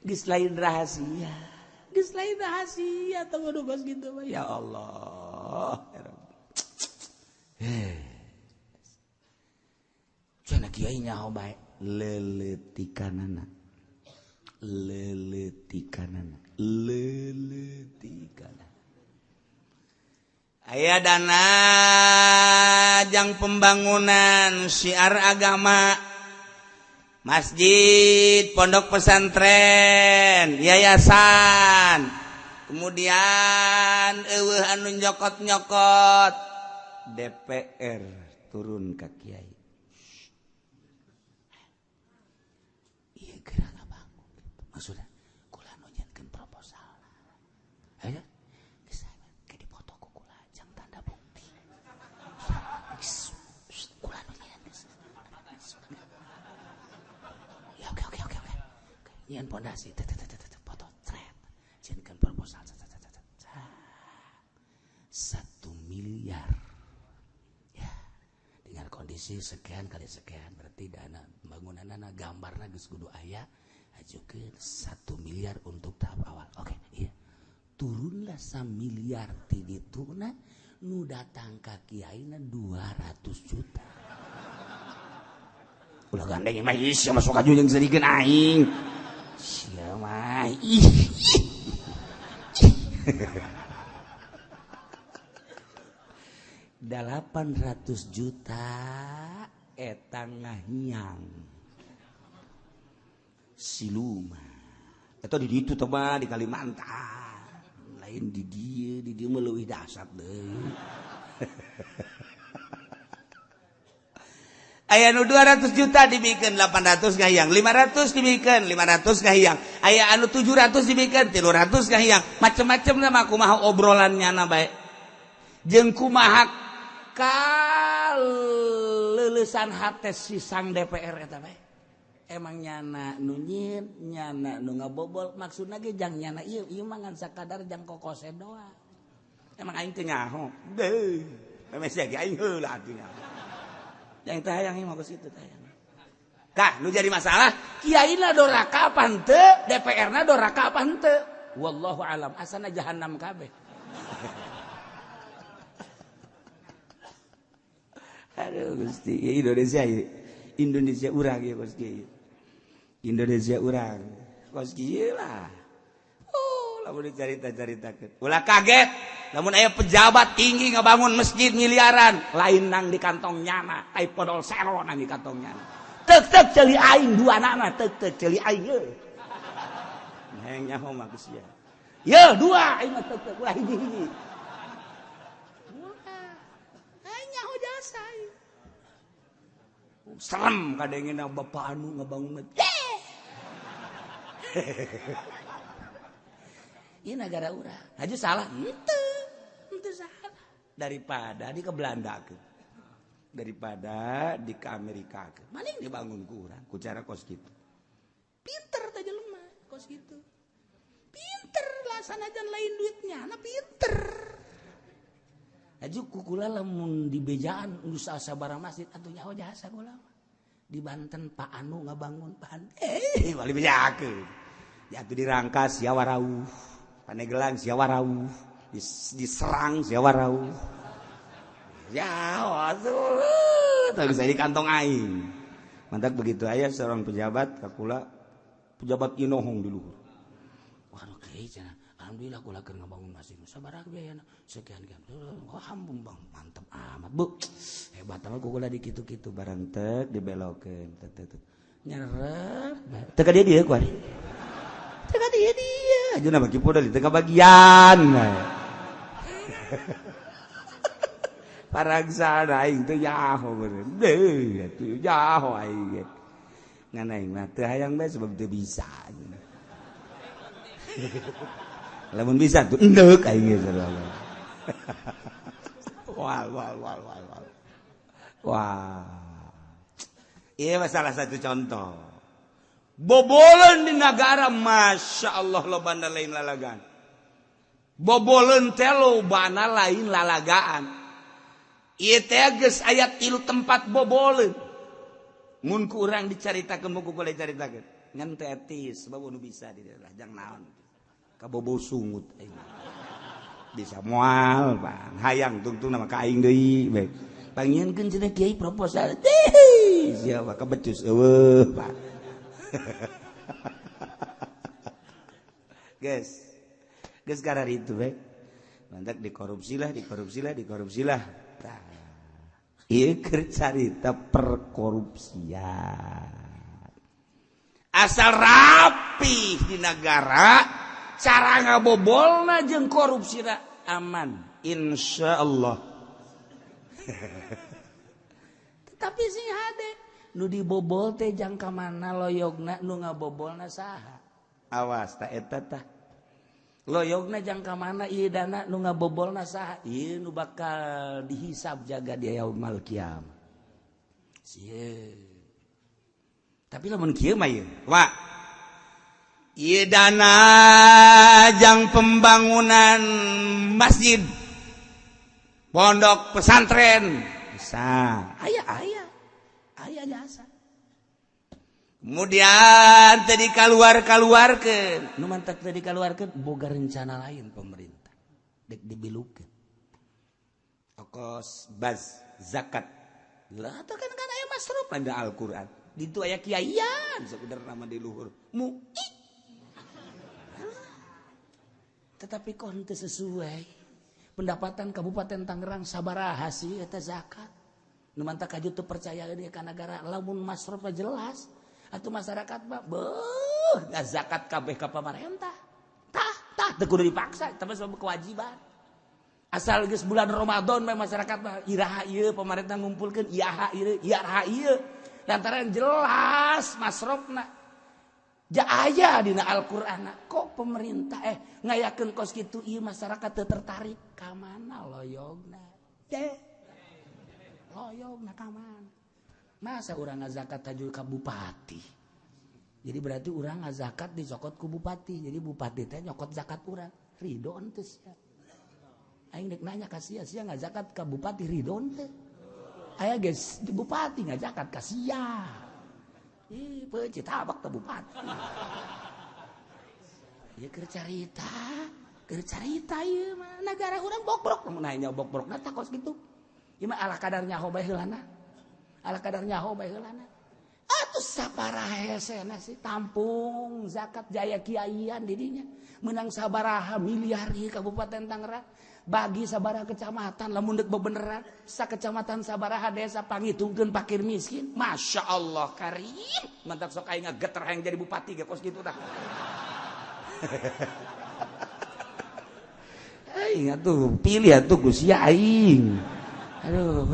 geus lain rahasia geus lain rahasia tah mah kos kitu mah ya Allah ya Rabbi. Cenah kiai nyaho bae leuletikanana leuletikanana leuletikanana aya dana jang pembangunan syiar agama masjid, pondok pesantren, yayasan, kemudian eueuh anu nyokot-nyokot DPR turun ka kiai. Ieu geura ngabangun gitu. Maksudna kula nu nyieunkeun proposal. Hayo geus ke dipoto ku kula jang tanda bukti. Kula nu nyieun geus. Ya oke. Nyieun pondasi foto cret. Nyieunkeun proposal 1 miliar. Ya, dengan kondisi sekian kali sekian berarti dana pembangunanna gambarna geus kudu aya ajukeun 1 miliar untuk tahap awal. Oke, iya. Turunlah 1 miliar ti dituna nu datang ka kiaina 200 juta. Ulah gandeng mah ih sia masuk ka jeung sedikeun aing. Sia mah ih. 800 juta eta ngahiang siluma eta di ditu teh mah di Kalimantan lain di dieu mah leuwih dahsyat deui. Aya nu 200 juta dibikeun 800 ngahiang, 500 dibikeun 500 ngahiang, aya anu 700 dibikeun 300 ngahiang, macem-macem mah kumaha obrolannya na bae jeung kumaha kaleulesan hate si sang DPR eta bae. Emang nyana nu nyieun, nyana nu ngabobol, maksudna ge jang nyana ieu, ieu mah ngan sakadar jang kokose doang. Emang aing teu nyaho. Deuh, memeh sia ge aing heula atuh nyaho. Yang teh hayang mah geus kitu teh hayang. Tah, nu jadi masalah kiaina doraka apa henteu, DPR-na doraka apa henteu. Wallahu alam, asana jahannam kabeh. Aduh Gusti, ya Indonesia ya. Indonesia urang ya kos kieu. Indonesia urang. Kos kieu lah. Oh, lamun dicarita-caritakeun. Ulah kaget lamun aya pejabat tinggi ngabangun masjid miliaran, lain nang di kantong nyana, ai podol sero nang di kantong nyana. Tek-tek ceuli aing dua anakna, tek-tek ceuli aing ye. Hayang nyaho mah geus sia. Ye dua aing mah tek-tek ulah hiji-hiji. Serem kadengena bapak anu ngebangun. Ieu negara urang. Haji salah henteu. Henteu salah. Daripada di ke Belanda ke. Daripada di ke Amerika ke. Maning dibangun ku urang ku cara kos kitu. Pinter teh jelema kos kitu. Pinter lah sanajan lain duitnya, na pinter. Haji kukula lamun di bejaan geus asa barang masjid atuh nyaho jasa kula mah. Di Banten Pak Anu ngabangun pan. Bali bejakeun. Ya atuh dirangkas sia warauh. Panegelang sia warauh. Diserang sia warauh. Ya atuh teu bisa di kantong aing. Mantak begitu aya seorang pejabat ka kula pejabat inohong di luhur. Waduh kiai cenah. Alhamdulillah kula keur ngabangun masjid. Sabaraha biayana? Sekian sekian. Wah, ampun Bang, mantep amat, Bu. Hebat amat kula di kitu-kitu barang tek dibelokeun tek tek. Nyerep. Teu ka dieu dieu kuari. Teu ka dieu dieu. Ajeuna bagi podol teu kabagian. Parangsana aing teu nyaho bener. Deuh atuh nyaho aing ge. Ngan aing mah teu hayang bae sebab teu bisa. Lamun bisa tuh endek aing geus. Wah wah wah wah wah. Wah. Ieu salah satu contoh. Boboleun di negara Masya Allah lobana lain lalagaan. Boboleun teh lobana lain lalagaan. Ieu teh geus aya 3 tempat boboleun. Mun ku urang dicaritakeun buku boleh caritakeun. Ngan teh etis sebab nu bisa di daerah jang naon. Kabobo sungut aing. Bisa moal pan hayang tungtung nama ka aing deui bae. Pangieunkeun cenah kiai proposal. Siapa kabecus eueuh Pak. Guys. Geus karar itu bae. Mantak dikorupsilah, dikorupsilah, dikorupsilah. Tah. Ieu keur carita perkorupsian. Asal rapi di negara, cara ngabobolna jeung korupsina aman, insyaallah. Tetapi sing hade nu dibobol teh jang ka mana loyogna nu ngabobolna saha? Awas ta eta tah. Loyogna jang ka mana ieu dana nu ngabobolna saha? Ieu nu bakal dihisab jaga dia yaumul kiamah. Sieun. Tapi lamun kieu mah ieu, Wak. Ieu dana jang pembangunan masjid, pondok pesantren bisa. Aya aya. Aya jasa. Kemudian tadi keluar-keluarkeun, nu mantak tadi keluarkeun boga rencana lain pemerintah. Dek dibilukeun. Okos baz zakat. Lah teh kan kan aya masruf pada Al-Qur'an. Ditu aya kiaian sakudarna nama di luhur. Mu'i. Tetapi kok henteu sesuai pendapatan Kabupaten Tangerang sabaraha sih eta zakat. Nu mantak kaju teu percaya deui ka nagara lamun masrufna jelas. Atau masyarakat mah beuh ngazakat kabeh ka pamarentah. Tah tah teu kudu dipaksa, tapi sebab kewajiban. Asal geus bulan Ramadan mah masyarakat mah iraha ieu pamarentah ngumpulkeun iraha ieu iraha ieu. Lantaran jelas masrofna. Ja aya dina Al-Qur'an kok pemerintah ngayakeun kos kitu ieu masyarakat teu tertarik ka mana loyogna? Teh. Loyogna ka mana? Masa urang ngazakat tajul ka bupati? Jadi berarti urang ngazakat dicokot ku bupati. Jadi bupati teh nyokot zakat urang. Ridho henteu sia. Aing dek nanya ka sia, sia ngazakat ka bupati ridho henteu? Aya geus bupati ngazakat ka sia. Ih, peuncit tabak teh bupati. Ieu keur carita ieu mah nagara urang bokbrok. Mun aya bokbrokna tah kos kitu. Ieu mah ala kadar nyaho bae heulana. Ala kadar nyaho bae heulana. Atuh saparaha hesena sih tampung zakat jaya kiaian didinya. Menang sabaraha miliar ieu Kabupaten Tangerang. Bagi sabaraha kecamatan lamun deuk bebeneran sakecamatan sabaraha desa pangitungkeun fakir miskin. Masya Allah karim. Mantap sok aing ngageter hayang jadi bupati ge kos kitu tah. Aing atuh pilih atuh ku sia aing. Aduh.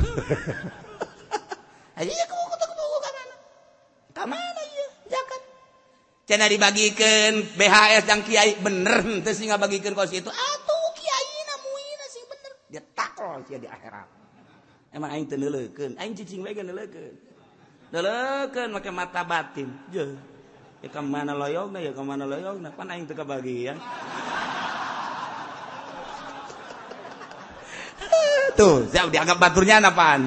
Aja ya kubu ka mana? Ka mana ieu zakat? Cenah dibagikeun BHS jang kiai bener henteu sih ngabagikeun kos kitu. Atuh kiaina muina sing bener. Dia takol sia di akhirat. Emang aing teu neuleukeun, aing cicing bae neuleukeun. Neuleukeun make mata batin. Jeuh. Ya ka mana loyogna, ya ka mana loyogna, pan aing teu kabagian. Tuh, siap dianggap baturnya apaan?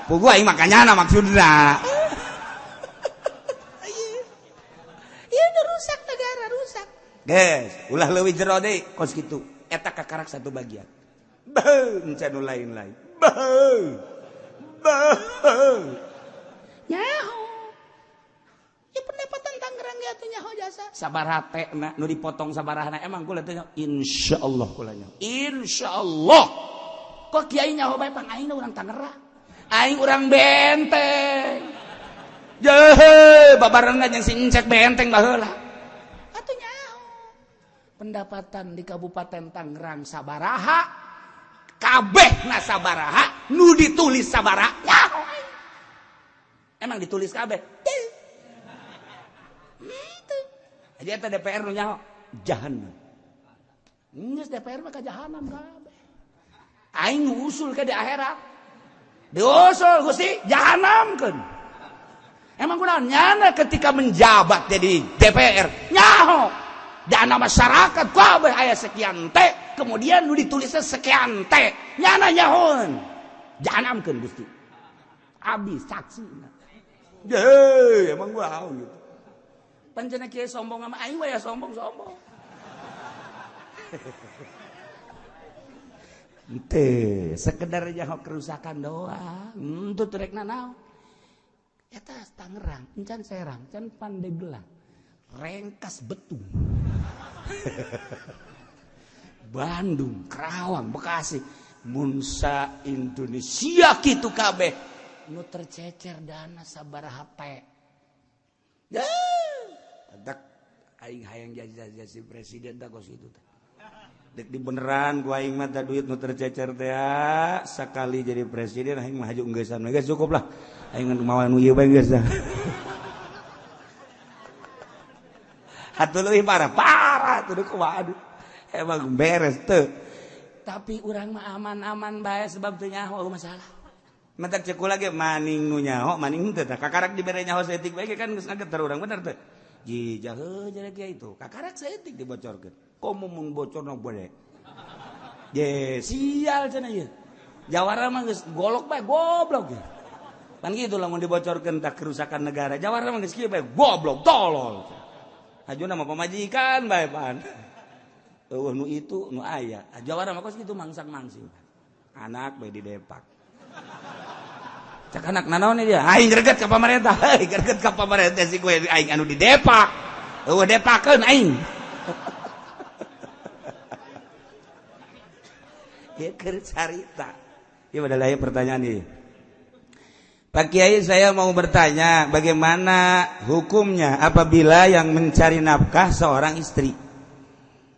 Pugu aing makanya maksudna. Ieu nu rusak negara rusak. Geus, ulah leuwih jero deui kos kitu. Eta kakarak satu bagian. Beuh, encan nu lain-lain. Beuh. Beuh. Nyaho. Ya pendapatan Tangerang ge atuh nyaho jasa. Sabaraha teh nu dipotong sabarahana emang kula teh insyaallah kula nyaho. Insyaallah. Kok kiai nyaho bae pang aing urang Tangerang. Aing urang Benteng. Jeuh, babarengan jeung si Encek Benteng baheula. Atuh nyaho. Pendapatan di Kabupaten Tangerang sabaraha? Kabehna sabaraha? Nu ditulis sabaraha? Nyaho aing. Emang ditulis kabeh? Teu. Henteu. Jadi eta DPR nu nyaho. jahanam. Geus DPR mah ka jahanam kabeh. Aing usul ke di akhirat. Diusul Gusti jahanamkeun. Emang kunaon nyana ketika menjabat jadi DPR nyaho dana masyarakat kabeh aya sekian T, kemudian nu ditulisnya sekian T, nyana nyahoeun. Jahanamkeun Gusti. Abdi saksi. Deh, emang gua haun gitu. Pancena kieu sombong sama aing we ya sombong-sombong. Ente sekedar nyaho kerusakan doang. Henteu rek nanaon. Eta Tangerang, encan Serang, encan Pandeglang, Rengkas Betung. Bandung, Karawang, Bekasi, Munsa Indonesia kitu kabeh nu tercecer dana sabaraha pe. Dak aing hayang jadi presiden tah kos kitu teh. Dek di beneran gua aing mah tah duit nu tercecer teh sakali jadi presiden aing mah haju enggesan geus cukup lah. Aing mawa nu ieu bae geus. Atuh leuwih parah atuh kumaha aduh. Emang beres teu. Tapi urang mah aman-aman bae sebab teu nyaho masalah. Mentak cek kula ge maning nu nyaho maning teu tah kakarak dibere nyaho saeutik bae kan geus ngageter urang bener teu. Ji jahe jadi kieu itu kakarak saeutik dibocorkeun. Komo mun bocorna bode. Je sial cenah ieu. Jawara mah geus golok bae goblok ge. Pan kitu lamun dibocorkeun tah kerusakan negara. Jawara mah geus kieu bae goblok tolol. Ajuna mah pamajikan bae pan. Eueuh nu itu nu aya. Jawara mah kos kitu mangsang-mangsing. Anak bae di depak. Cak anak nanaon dia? Aing greget ka pamarentah. Heuy greget ka pamarentah si gue aing anu di depak. Eueuh depakeun aing. Ieu keur carita. Ieu adalah pertanyaan ieu. Pak Kiai, saya mau bertanya, bagaimana hukumnya apabila yang mencari nafkah seorang istri,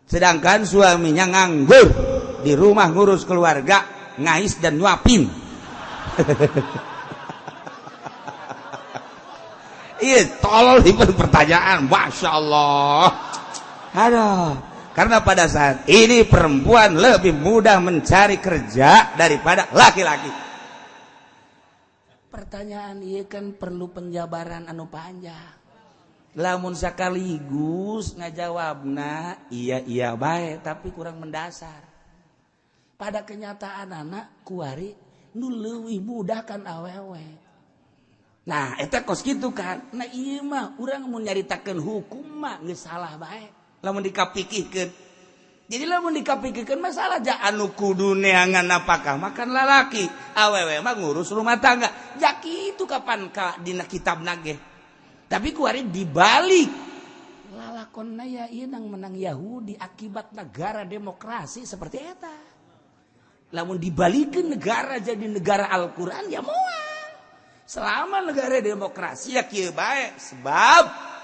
sedangkan suaminya nganggur di rumah ngurus keluarga, ngais dan nyuapin. Iya, tolol itu pertanyaan, masya Allah. Aduh, karena pada saat ini perempuan lebih mudah mencari kerja daripada laki-laki. Pertanyaan iya kan perlu penjabaran anu panjang. Lamun sekaligus ngajawabna iya iya bae tapi kurang mendasar. Pada kenyataan anak kuari nu leuwih mudah kan awewe. Nah, eta kos kitu kan. Nah ieu mah urang mun nyaritakeun hukum mah geus salah bae. Lamun dikapikihkeun. Jadi lamun dikapikirkeun masalah ja anu kudu neangan napakah makan lalaki, awewe mah ngurus rumah tangga. Ja kitu kapan ka dina kitabna ge. Tapi kuari dibalik. Lalakonna ya ieu nang menang Yahudi akibat negara demokrasi seperti eta. Lamun dibalikeun negara jadi negara Al-Qur'an ya moal. Selama negara demokrasi ya kieu bae sebab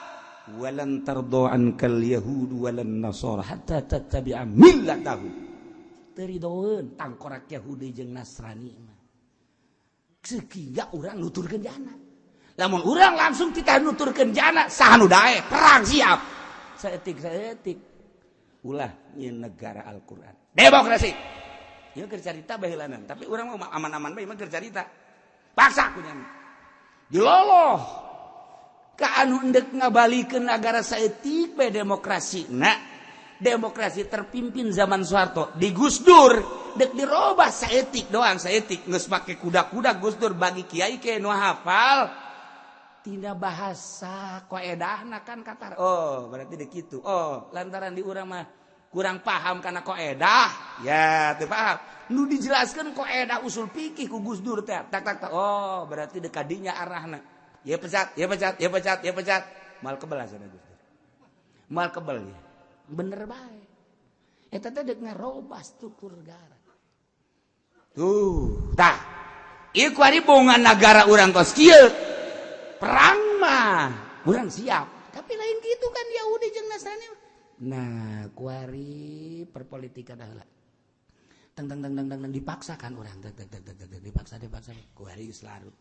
walan tardo ankal yahud walan nasara hatta tattabi'a millatahum. Teu ridoeun tangkorak Yahudi jeung Nasrani mah. Sehingga urang nuturkeun jana. Lamun urang langsung titah nuturkeun jana saha nu dae perang siap. Saeutik-saeutik ulah nyeun negara Al-Qur'an. Demokrasi. Ieu keur carita baheulanan, tapi urang mah aman-aman bae mah keur carita. Paksa ku nya. Diloloh ka anu endek ngabalikeun nagara saeutik bae demokrasi. Nah, demokrasi terpimpin zaman Soeharto di Gus Dur dek dirobah saeutik doang saeutik geus make kuda-kuda Gus Dur bagi kiai ke nu hafal tina bahasa koedahna kan katar. Oh, berarti dek kitu. Oh, lantaran di urang mah kurang paham karena koedah ya teu paham. Nu dijelaskeun koedah usul fikih ku Gus Dur teh tak tak tak. Oh, berarti dek kadinya arahna. Ya pecat, ya pecat, ya pecat, ya pecat. Mal kebel asana Gus Dur. Mal kebel ya. Bener bae. Eta teh deuk ngarobah struktur negara. Tuh, tah. Ieu kuari bongan nagara urang kos kieu. Perang mah urang siap. Tapi lain kitu kan Yahudi jeung Nasrani. Nah, kuari perpolitikan heula. Teng teng teng teng teng dipaksakan urang teng teng teng teng dipaksa dipaksa kuari geus larut.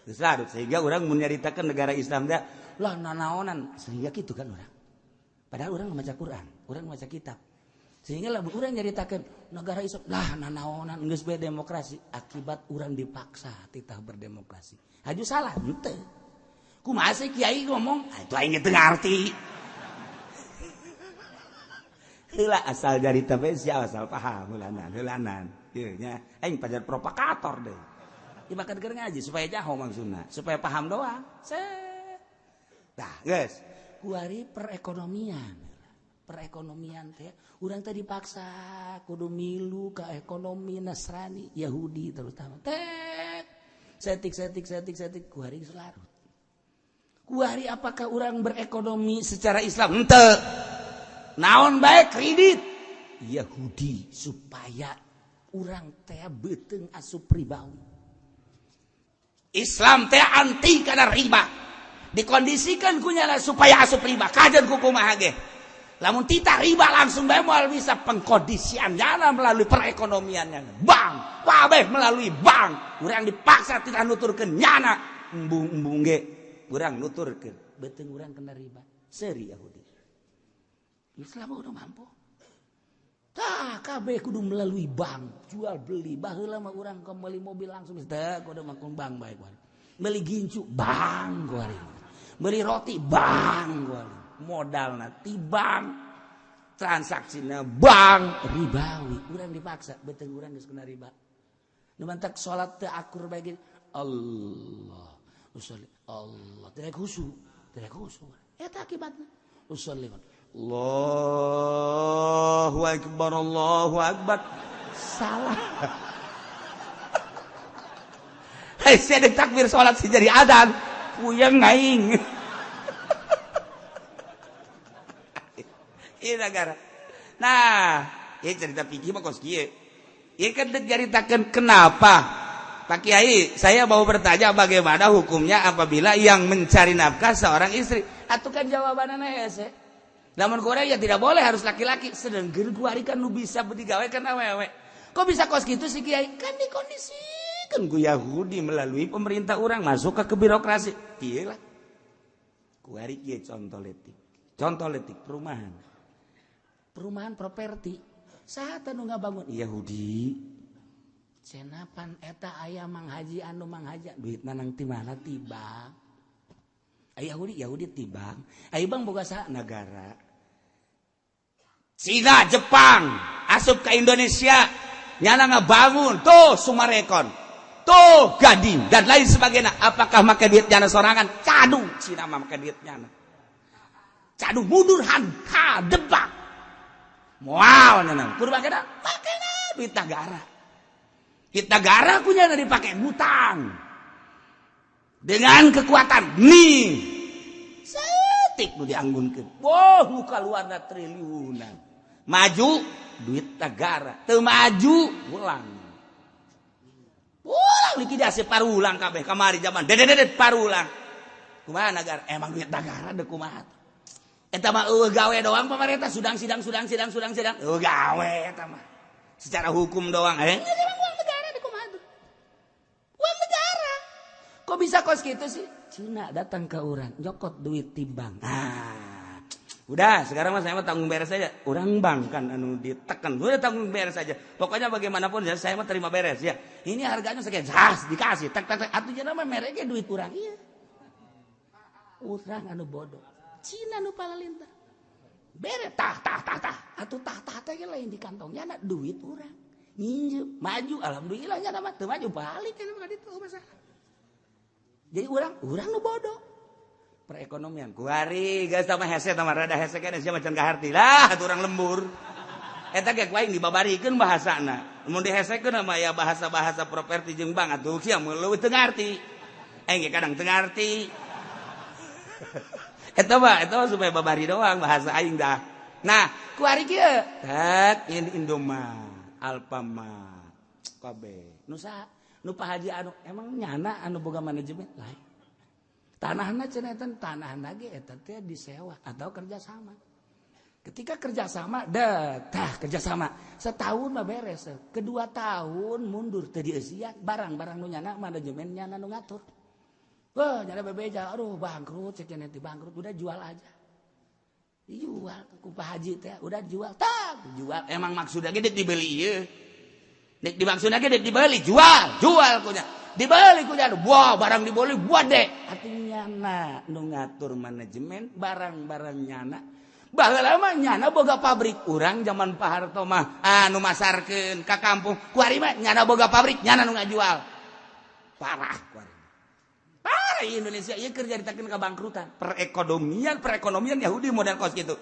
Larut sehingga orang menyeritakan negara Islam dia lah nanaonan sehingga gitu kan orang Padahal urang maca Quran, urang maca kitab. Sehingga lamun urang nyaritakeun negara Islam lah nanaonan geus bae demokrasi, akibat urang dipaksa titah berdemokrasi. Haju salah henteu. Kumaha sih kiai ngomong? Ah, itu aing teu ngarti. Heula asal dari tapi sia asal paham heulanan, heulanan. Ieu nya aing pajar provokator deh. Ieu bakal keur ngaji supaya jaho maksudna, supaya paham doang. Set. Tah, geus. Kuari perekonomian. Perekonomian teh urang teh dipaksa kudu milu ka ekonomi Nasrani, Yahudi terutama. Tek. Setik setik setik setik kuari geus larut. Kuari apakah urang berekonomi secara Islam? Henteu. Naon bae kredit Yahudi supaya urang teh beuteung asup ribawi. Islam teh anti kana riba. Dikondisikan kunyana supaya asup riba. Kajen ku kumaha ge. Lamun tita riba langsung bae moal bisa pengkondisian nyana melalui perekonomiannya. Bank, kabeh melalui bank. Urang dipaksa tita nuturkeun nyana embung-embung ge. Urang nuturkeun beuteung urang kena riba. Seuri Yahudi. Islam udah mampu. Tah kabeh kudu melalui bank, jual beli. Baheula mah urang meuli mobil langsung teh kudu mangkung bank bae kuari. Meuli gincu bank kuari. Beli roti bank kuari. Modalna ti bank, transaksina bank, ribawi. Urang dipaksa beuteung urang geus kena riba. Nu mantak salat teu akur bae ge Allah. Usolli Allah teu khusyuk, teu khusyuk. Eta akibatna. Usolli Allahu akbar, Allahu akbar. Salah. Hei, sia deuk takbir salat si jadi adzan. Puyeng aing. Ieu negara. Nah, ieu cerita fikih mah kos kieu. Ieu kan deuk nyaritakeun kenapa Pak Kiai, saya mau bertanya bagaimana hukumnya apabila yang mencari nafkah seorang istri. Atuh kan jawabanna hese. Lamun kurang ya tidak boleh, harus laki-laki. Sedangkan kuari kan nu bisa digawe kan awewe. Kok bisa kos gitu sih Kiai? Kan dikondisikan ku Yahudi melalui pemerintah orang masuk ke birokrasi. Kieu lah. Kuari kieu contoh letik. Contoh letik perumahan. Perumahan properti. Saha teh nu ngabangun? Yahudi. Cenapan eta aya Mang Haji anu Mang Haji duitna nang ti mana ti bank. Aya Yahudi, Yahudi ti bank. Aya bank boga saha? Negara. Cina, Jepang asup ke Indonesia nyana ngabangun tuh Sumarekon, tuh Gading dan lain sebagainya. Apakah make duit nyana sorangan? Cadu Cina mah make duit nyana. Cadu mundur hanka debak. Moal nyana. Kudu make da? Make duit negara. Duit negara ku nyana dipake ngutang. Dengan kekuatan nih setik nu dianggunkeun. Wah, nu kaluarna triliunan. Maju duit negara, teu maju ulang. Ulang likuidasi parulang kabeh kamari zaman dedededet parulang. Kumaha negara? Emang duit negara deuk kumaha? Eta mah eueuh gawe doang pemerintah sudang sidang sudang sidang sudang sidang. Eueuh gawe eta mah. Secara hukum doang eh. Emang uang negara deuk kumaha tuh? Uang negara. Kok bisa kos gitu sih? Cina datang ke urang, nyokot duit ti bank. Ah. Udah, sekarang mah saya mah tanggung beres saja. Orang bank kan anu ditekan. Udah tanggung beres saja. Pokoknya bagaimanapun ya saya mah terima beres ya. Ini harganya sekian. Has dikasih. Tek tek tek. Atuh cenah mah mereka duit urang ieu. Urang anu bodoh. Cina nu palalintar. Bere tah tah tah tah. Atuh tah tah teh lain di kantongnya na duit urang. Nginjem, maju alhamdulillah nya mah teu maju balik kan mah ditu masalah. Jadi urang nu bodoh. Perekonomian kuari geus sama hese sama rada hese kan sia macan kaharti lah atuh urang lembur. Eta ge ku aing dibabarikeun bahasana. Mun dihesekeun mah ya bahasa-bahasa properti jeung bank atuh sia mun leuwih teu ngarti. Aing ge kadang teu ngarti. Eta mah supaya babari doang bahasa aing dah. Nah, kuari kieu. Tek Indomart, Alfamart, kabeh. Nu saha? Nu Pak Haji anu emang nyana anu boga manajemen lain. Tanahna cenah eta tanahna ge eta teh disewa atau kerjasama. Ketika kerjasama, tah kerjasama setahun mah beres, kedua tahun mundur teu dieusian barang-barang nu nyana manajemen nyana nu ngatur. Wah, nyana bebeja, aduh bangkrut, cek nyana teh bangkrut, udah jual aja. Dijual ku Pak Haji teh, udah jual, tak jual. Emang maksudnya ge dibeli ieu. Nek dimaksudna ge dibeli, jual, jual kunya. Dibeli kunya, wah barang dibeli buat deh. Atuh nyana nu ngatur manajemen barang-barang nyana. Baheula mah nyana boga pabrik urang zaman Pak Harto mah anu masarkeun ka kampung. Kuari mah nyana boga pabrik, nyana nu ngajual. Parah kuari. Parah Indonesia ieu keur caritakeun kabangkrutan. Perekonomian Yahudi model kos kitu.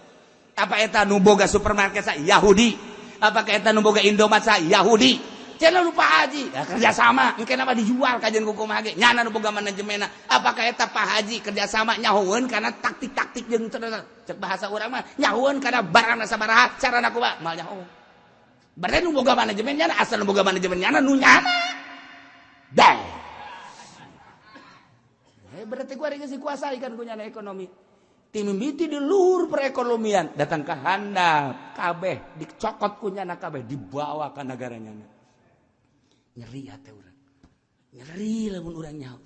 Apa eta nu boga supermarket sa Yahudi? Apakah eta nu boga Indomaret sa Yahudi? Cenah lupa haji, ya, kerjasama, engke nama dijual kajian ku kumaha ge. Nyana nu boga manajemenna. Apakah eta Pak Haji kerjasama nyahoeun kana taktik-taktik jeung cek bahasa urang mah nyahoeun kana barangna sabaraha, carana kumaha, moal nyaho. Berarti nu boga manajemen nyana, asal nu boga manajemen nyana nu nyana. Dah. Berarti gua geus dikuasai kan ku nyana ekonomi. Timimiti di luhur perekonomian, datang ke handap, kabeh dicokot ku nyana kabeh dibawa ke negara nyana. Nyeri hati urang. Nyeri lamun urang nyaho.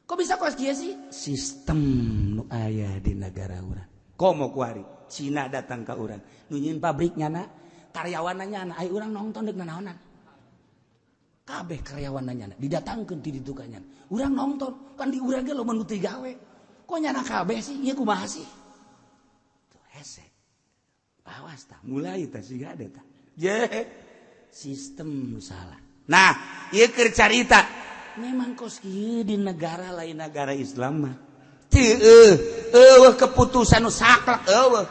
Kok bisa kos kieu sih? Sistem nu aya di negara urang. Komo kuari Cina datang ka urang. Nu nyieun pabrik nyana, karyawanna nyana, ai urang nongton deuk nanaonan. Kabeh karyawanna nyana didatangkeun ti ditu ka nyana. Urang nongton, kan di urang ge loba nu teu gawe. Kok nyana kabeh sih? Ieu kumaha sih? Tuh hese. Awas tah, mulai tah siga ada tah. Je, sistem nu salah. Nah, ieu keur carita. Memang kos kieu di negara lain negara Islam mah. Teu eueuh keputusan nu saklek eueuh.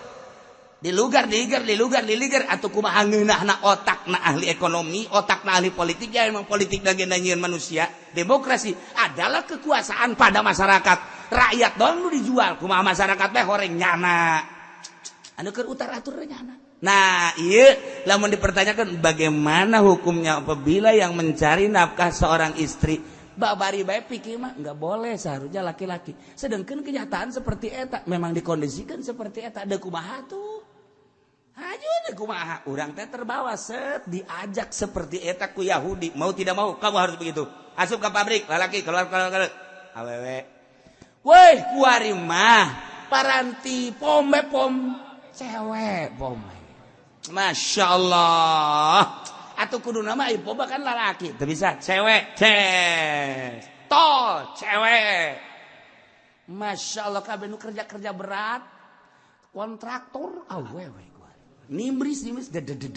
Dilugar, diiger, dilugar, diliger atuh kumaha ngeunahna otakna ahli ekonomi, otakna ahli politik, ya emang politik lagi nyieun manusia. Demokrasi adalah kekuasaan pada masyarakat. Rakyat doang nu dijual, kumaha masyarakat teh horeng nyana. Anu keur utar atur nyana. Nah, iya, lamun dipertanyakan bagaimana hukumnya apabila yang mencari nafkah seorang istri, babari bae pikir mah nggak boleh seharusnya laki-laki. Sedangkan kenyataan seperti eta memang dikondisikan seperti eta deuk kumaha tuh. Hayu deuk kumaha, urang teh terbawa set diajak seperti eta ku Yahudi, mau tidak mau kamu harus begitu. Asup ke pabrik, lalaki keluar keluar keluar. Awewe. Woi, kuari mah paranti pombe pom cewek pombe. Masya Allah. Atau kudu nama ibu bahkan lalaki. Teu bisa cewek, ces. Tol cewek. Masya Allah kabeh nu kerja-kerja berat. Kontraktor awewe gua. Nimris nimris awewe.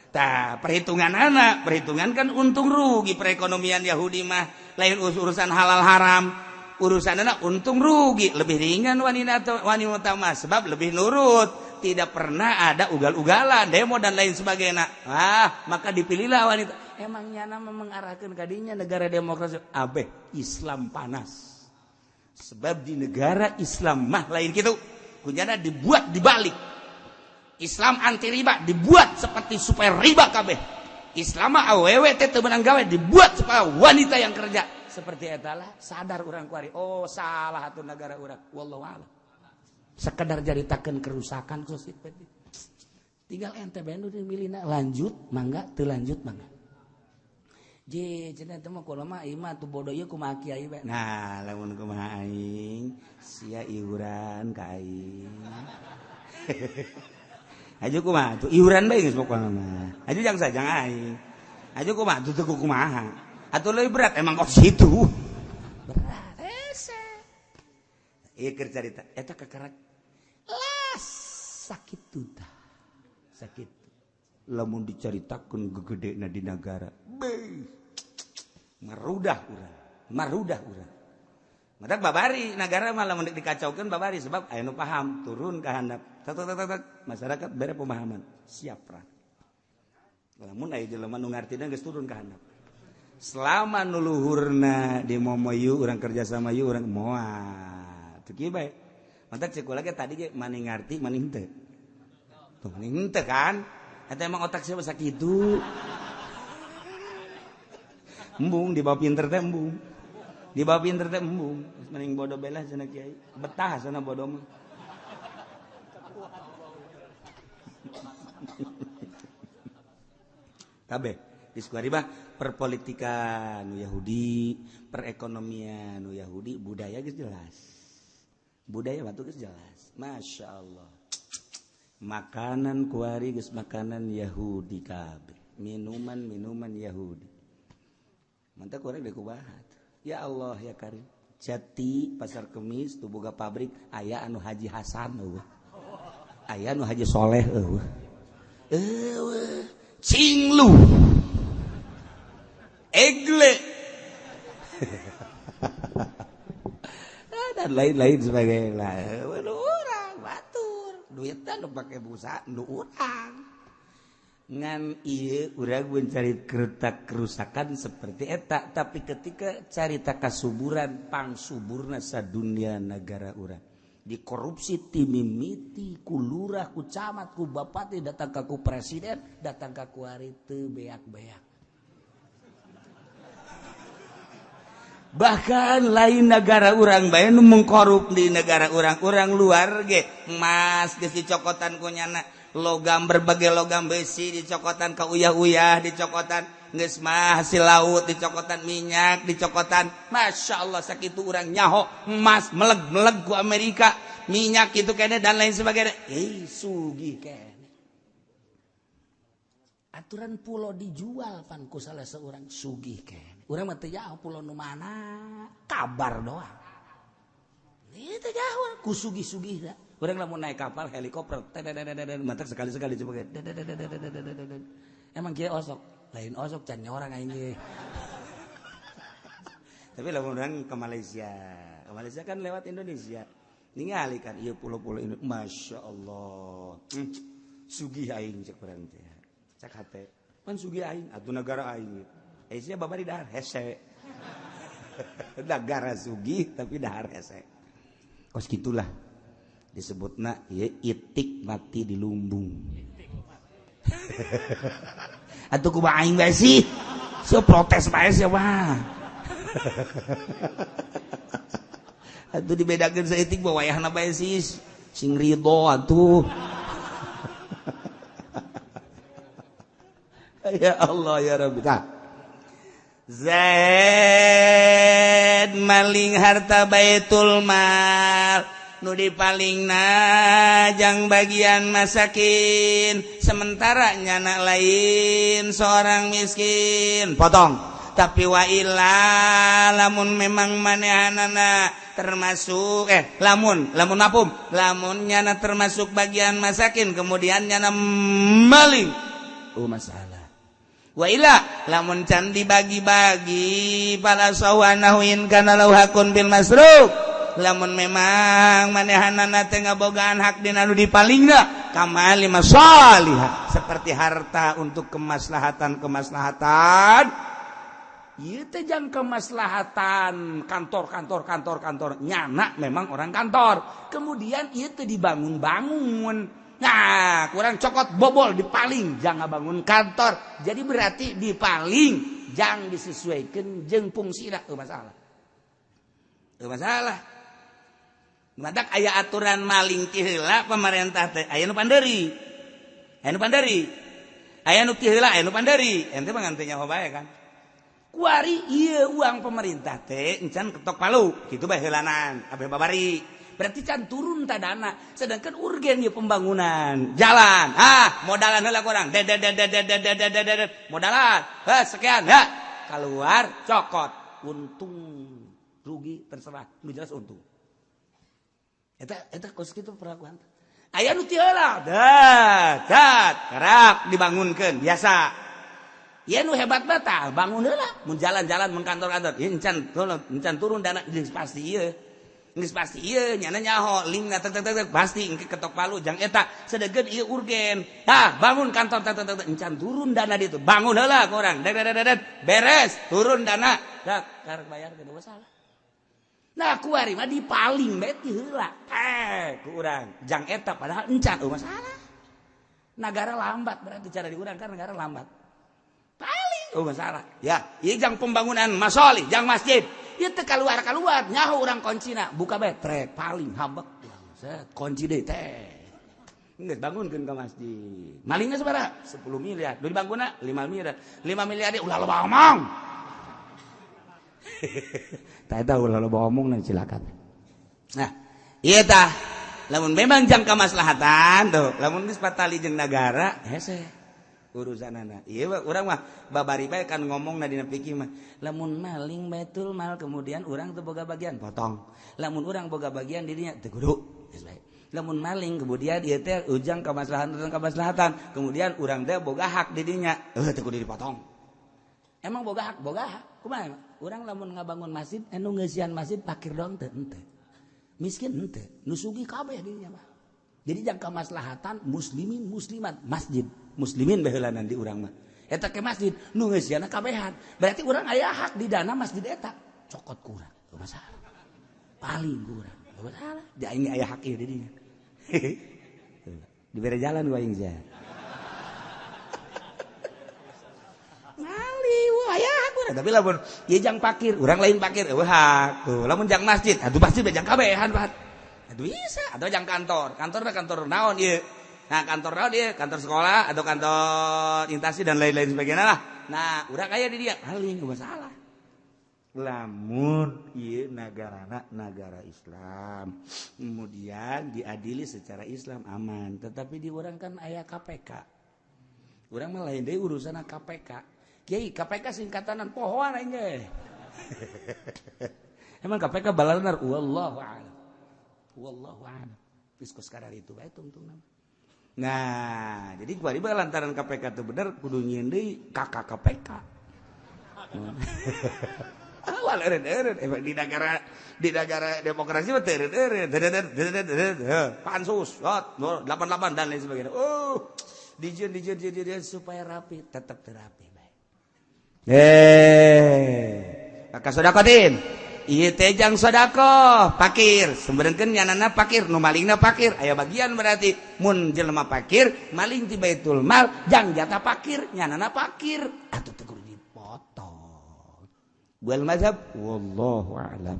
Tah, perhitungan anak, perhitungan kan untung rugi perekonomian Yahudi mah lain urusan halal haram. Urusan anak untung rugi lebih ringan wanita wanita mah sebab lebih nurut, tidak pernah ada ugal-ugalan, demo dan lain sebagainya. Ah, maka dipilihlah wanita. Emang nyana mengarahkan kadinya negara demokrasi abeh Islam panas. Sebab di negara Islam mah lain gitu. Kunyana dibuat dibalik. Islam anti riba dibuat seperti supaya riba kabeh. Islam mah awewe teh teu meunang gawe dibuat supaya wanita yang kerja. Seperti etalah sadar urang kuari. Oh salah atuh negara urang. Wallahu a'lam. Sekedar jaritakeun kerusakan sosial. Tinggal ente bae nu milihna lanjut mangga teu lanjut mangga. Je cenah teh mah kumaha mah ieu mah tuh bodoh ieu kumaha kiai bae. Nah, lamun kumaha aing sia iuran ka aing. Aju kumaha tuh iuran bae geus pokona mah. Aju jang sajang aing. Aju kumaha tuh teu kumaha. Atau lebih berat emang kok situ berat hese ieu keur carita eta kakarak las sakit tah sakit lamun dicaritakeun gegedena di nagara beuh marudah urang matak babari nagara mah lamun dikacaukeun babari sebab aya nu paham turun ka handap tak tak tak masyarakat bere pemahaman siap perang lamun aya jelema nu ngartina geus turun ka handap. Selama nuluhurna di momoyu urang kerja sama yu urang moal teu kieu bae. Mantak cek kula ge tadi ge mani ngarti mani henteu. Tuh mani henteu kan? Eta emang otak sia sakitu. Embung dibawa pinter teh embung. Dibawa pinter teh embung. Mending bodoh belah cenah kiai. Betah sana bodoh mah. Kabeh. Geus kuari mah perpolitikan nu Yahudi, perekonomian nu Yahudi, budaya geus jelas. Budaya batu geus jelas. Masya Allah. Makanan kuari geus makanan Yahudi kabeh. Minuman-minuman Yahudi. Mantap kuari deui kubahat. Ya Allah ya Karim. Jati Pasar Kemis tuh boga pabrik aya anu Haji Hasan eueuh. Aya anu Haji Soleh eueuh. Eueuh. Cinglu. Egle. Dan lain-lain sebagainya. Urang batur. Duitna nu pake busa nu urang. Ngan ieu urang mencari kerusakan seperti eta, tapi ketika carita kasuburan pangsuburna sadunia negara urang dikorupsi ti mimiti ku lurah ku camat ku bupati datang ka ku presiden datang ka ku ari teu beak-beak. Bahkan lain negara urang bae nu mengkorup di negara urang-urang luar ge emas geus dicokotan ku nyana, logam berbagai logam besi dicokotan ka uyah-uyah dicokotan, geus mah hasil laut dicokotan, minyak dicokotan. Masya Allah sakitu urang nyaho emas meleg-meleg ku Amerika, minyak itu kene dan lain sebagainya. Sugih kene. Aturan pulau dijual pan ku salah seorang sugih kene. Urang mah teu jauh pulau nu mana, kabar doang. Ieu teu jauh ku sugih-sugihna. Urang lamun naik kapal helikopter mantak sekali-sekali coba emang kieu osok, lain osok can nyorang aing ge. Tapi lamun urang ke Malaysia kan lewat Indonesia. Ningali kan ieu pulau-pulau ini, Masya Allah. Sugih aing cek urang teh. Cek hate. Pan sugih aing atuh negara aing. Sia babari dahar hese. Negara sugih tapi dahar hese. Kos gitulah disebutna ieu itik mati di lumbung. Atuh kumaha aing bae sih? Sia protes bae sia mah. Atuh dibedakeun saeutik mah wayahna bae sih. Sing ridho atuh. Ya Allah ya Rabbi. Tah. Zaid maling harta baitul mal nu dipalingna jang bagian masakin, sementara nyana lain seorang miskin potong. Tapi wa illa lamun memang manehanana termasuk lamun lamun napum lamun nyana termasuk bagian masakin kemudian nyana maling, oh masalah. Wa illa lamun can dibagi-bagi fala sawanahuin kana lauhakun bil masruk, lamun memang manehanana teh ngabogaan hak dina nu dipalingna kamali masalihah seperti harta untuk kemaslahatan-kemaslahatan. Ieu teh jang kemaslahatan kantor-kantor nyana memang orang kantor, kemudian ieu teh dibangun-bangun. Nah, kurang cokot bobol dipaling jangan bangun kantor. Jadi berarti dipaling jangan disesuaikan jeung fungsina masalah. Masalah. Matak aya aturan maling ti heula pemerintah teh aya nu panderi. Aya nu panderi. Aya nu ti heula aya nu panderi. Ente mah ngan teu nyaho bae kan. Kuari ieu uang pemerintah teh encan ketok palu kitu bae heulanan abeh babari. Berarti can turun ta dana, sedangkan urgen ieu pembangunan jalan. Ah, modalan heula kurang. Modalan. Heh, sekian, ha. Keluar cokot. Untung rugi terserah, nu jelas untung. Eta eta kos kitu perlakuan. Aya nu ti heula, dat, kerak dibangunkeun biasa. Ieu nu hebat mah tah bangun heula, mun jalan-jalan mun kantor-kantor, ieu encan turun dana geus pasti ieu. Geus pasti ieu nyana nyaho lingna tek tek tek pasti engke ketok palu jang eta sedegeun ieu urgen. Tah bangun kantor tek tek tek encan turun dana ditu. Bangun heula ku urang. Beres turun dana. Dak karek bayar teu masalah. Nah kuari mah dipaling bae ti heula. Ku urang jang eta padahal encan eueuh masalah. Nagara lambat berarti cara di urang kan negara lambat. Paling eueuh masalah. Ya, ieu jang pembangunan masolih, jang masjid. Ieu teu kaluar-kaluar nyaho urang kuncina, buka bae trek paling habek. Set kunci deui teh. Geus bangunkeun ka masjid. Malingna sabaraha? 10 miliar. Nu dibangunna 5 miliar. 5 miliar ulah loba omong. Tah eta ulah loba omong na silakan. Nah, ieu tah lamun memang jang kamaslahatan tuh, lamun geus patali jeung nagara hese urusanana. Ieu urang mah babari bae kan ngomongna dina fikih mah, lamun maling baitul mal kemudian urang teu boga bagian potong. Lamun urang boga bagian dirinya teu kudu geus bae. Lamun maling kemudian ieu teh ujang kamaslahatan kamaslahatan, kemudian urang teh boga hak didinya, teu kudu dipotong. Emang boga hak, boga hak. Kumaha? Urang lamun ngabangun masjid, anu ngeusian masjid pakir doang teu henteu. Miskin henteu, nu sugih kabeh dinya mah. Jadi jang kamaslahatan muslimin muslimat masjid, muslimin baheulanan di urang mah. Eta ke masjid nu ngeusianna kabehan. Berarti urang aya hak di dana masjid eta. Cokot kurang, teu masalah. Paling kurang, teu masalah. Di aing aya hak ieu di dinya. Dibere jalan ku aing sia. Mali wah aya hak urang, tapi lamun ieu jang pakir, urang lain pakir eueuh hak. Tuh, lamun jang masjid, atuh masjid jang kabehan, Pak. Atuh bisa, atau jang kantor. Kantorna kantor naon ieu? Nah, kantor naon ieu? Kantor sekolah atau kantor instansi dan lain-lain sebagainya lah. Nah, urang aya di dia, paling masalah. Lamun ieu nagarana nagara Islam, kemudian diadili secara Islam aman, tetapi di urang kan aya KPK. Urang mah lain deui urusanna KPK. Kiai, KPK singkatanan pohoan aing ge. Emang KPK balanar wallahu a'lam. Wallahu a'lam. Geus kos kadar itu bae tungtungna. Nah, jadi kuari bae lantaran KPK teu bener kudu nyieun deui KK KPK. Awal eureun-eureun emang di negara demokrasi mah teu eureun-eureun. Pansus, 88 dan lain sebagainya. Oh, dijieun dijieun supaya rapi, tetap terapi bae. Maka sodakotin. Ieu teh jang sodakoh pakir, sumberkeun nyanana pakir, nu malingna pakir, aya bagian berarti mun jelema pakir, maling ti baitul mal, jang jatah pakir, nyanana pakir, atuh teu kudu dipotong. Wal mazhab wallahu a'lam.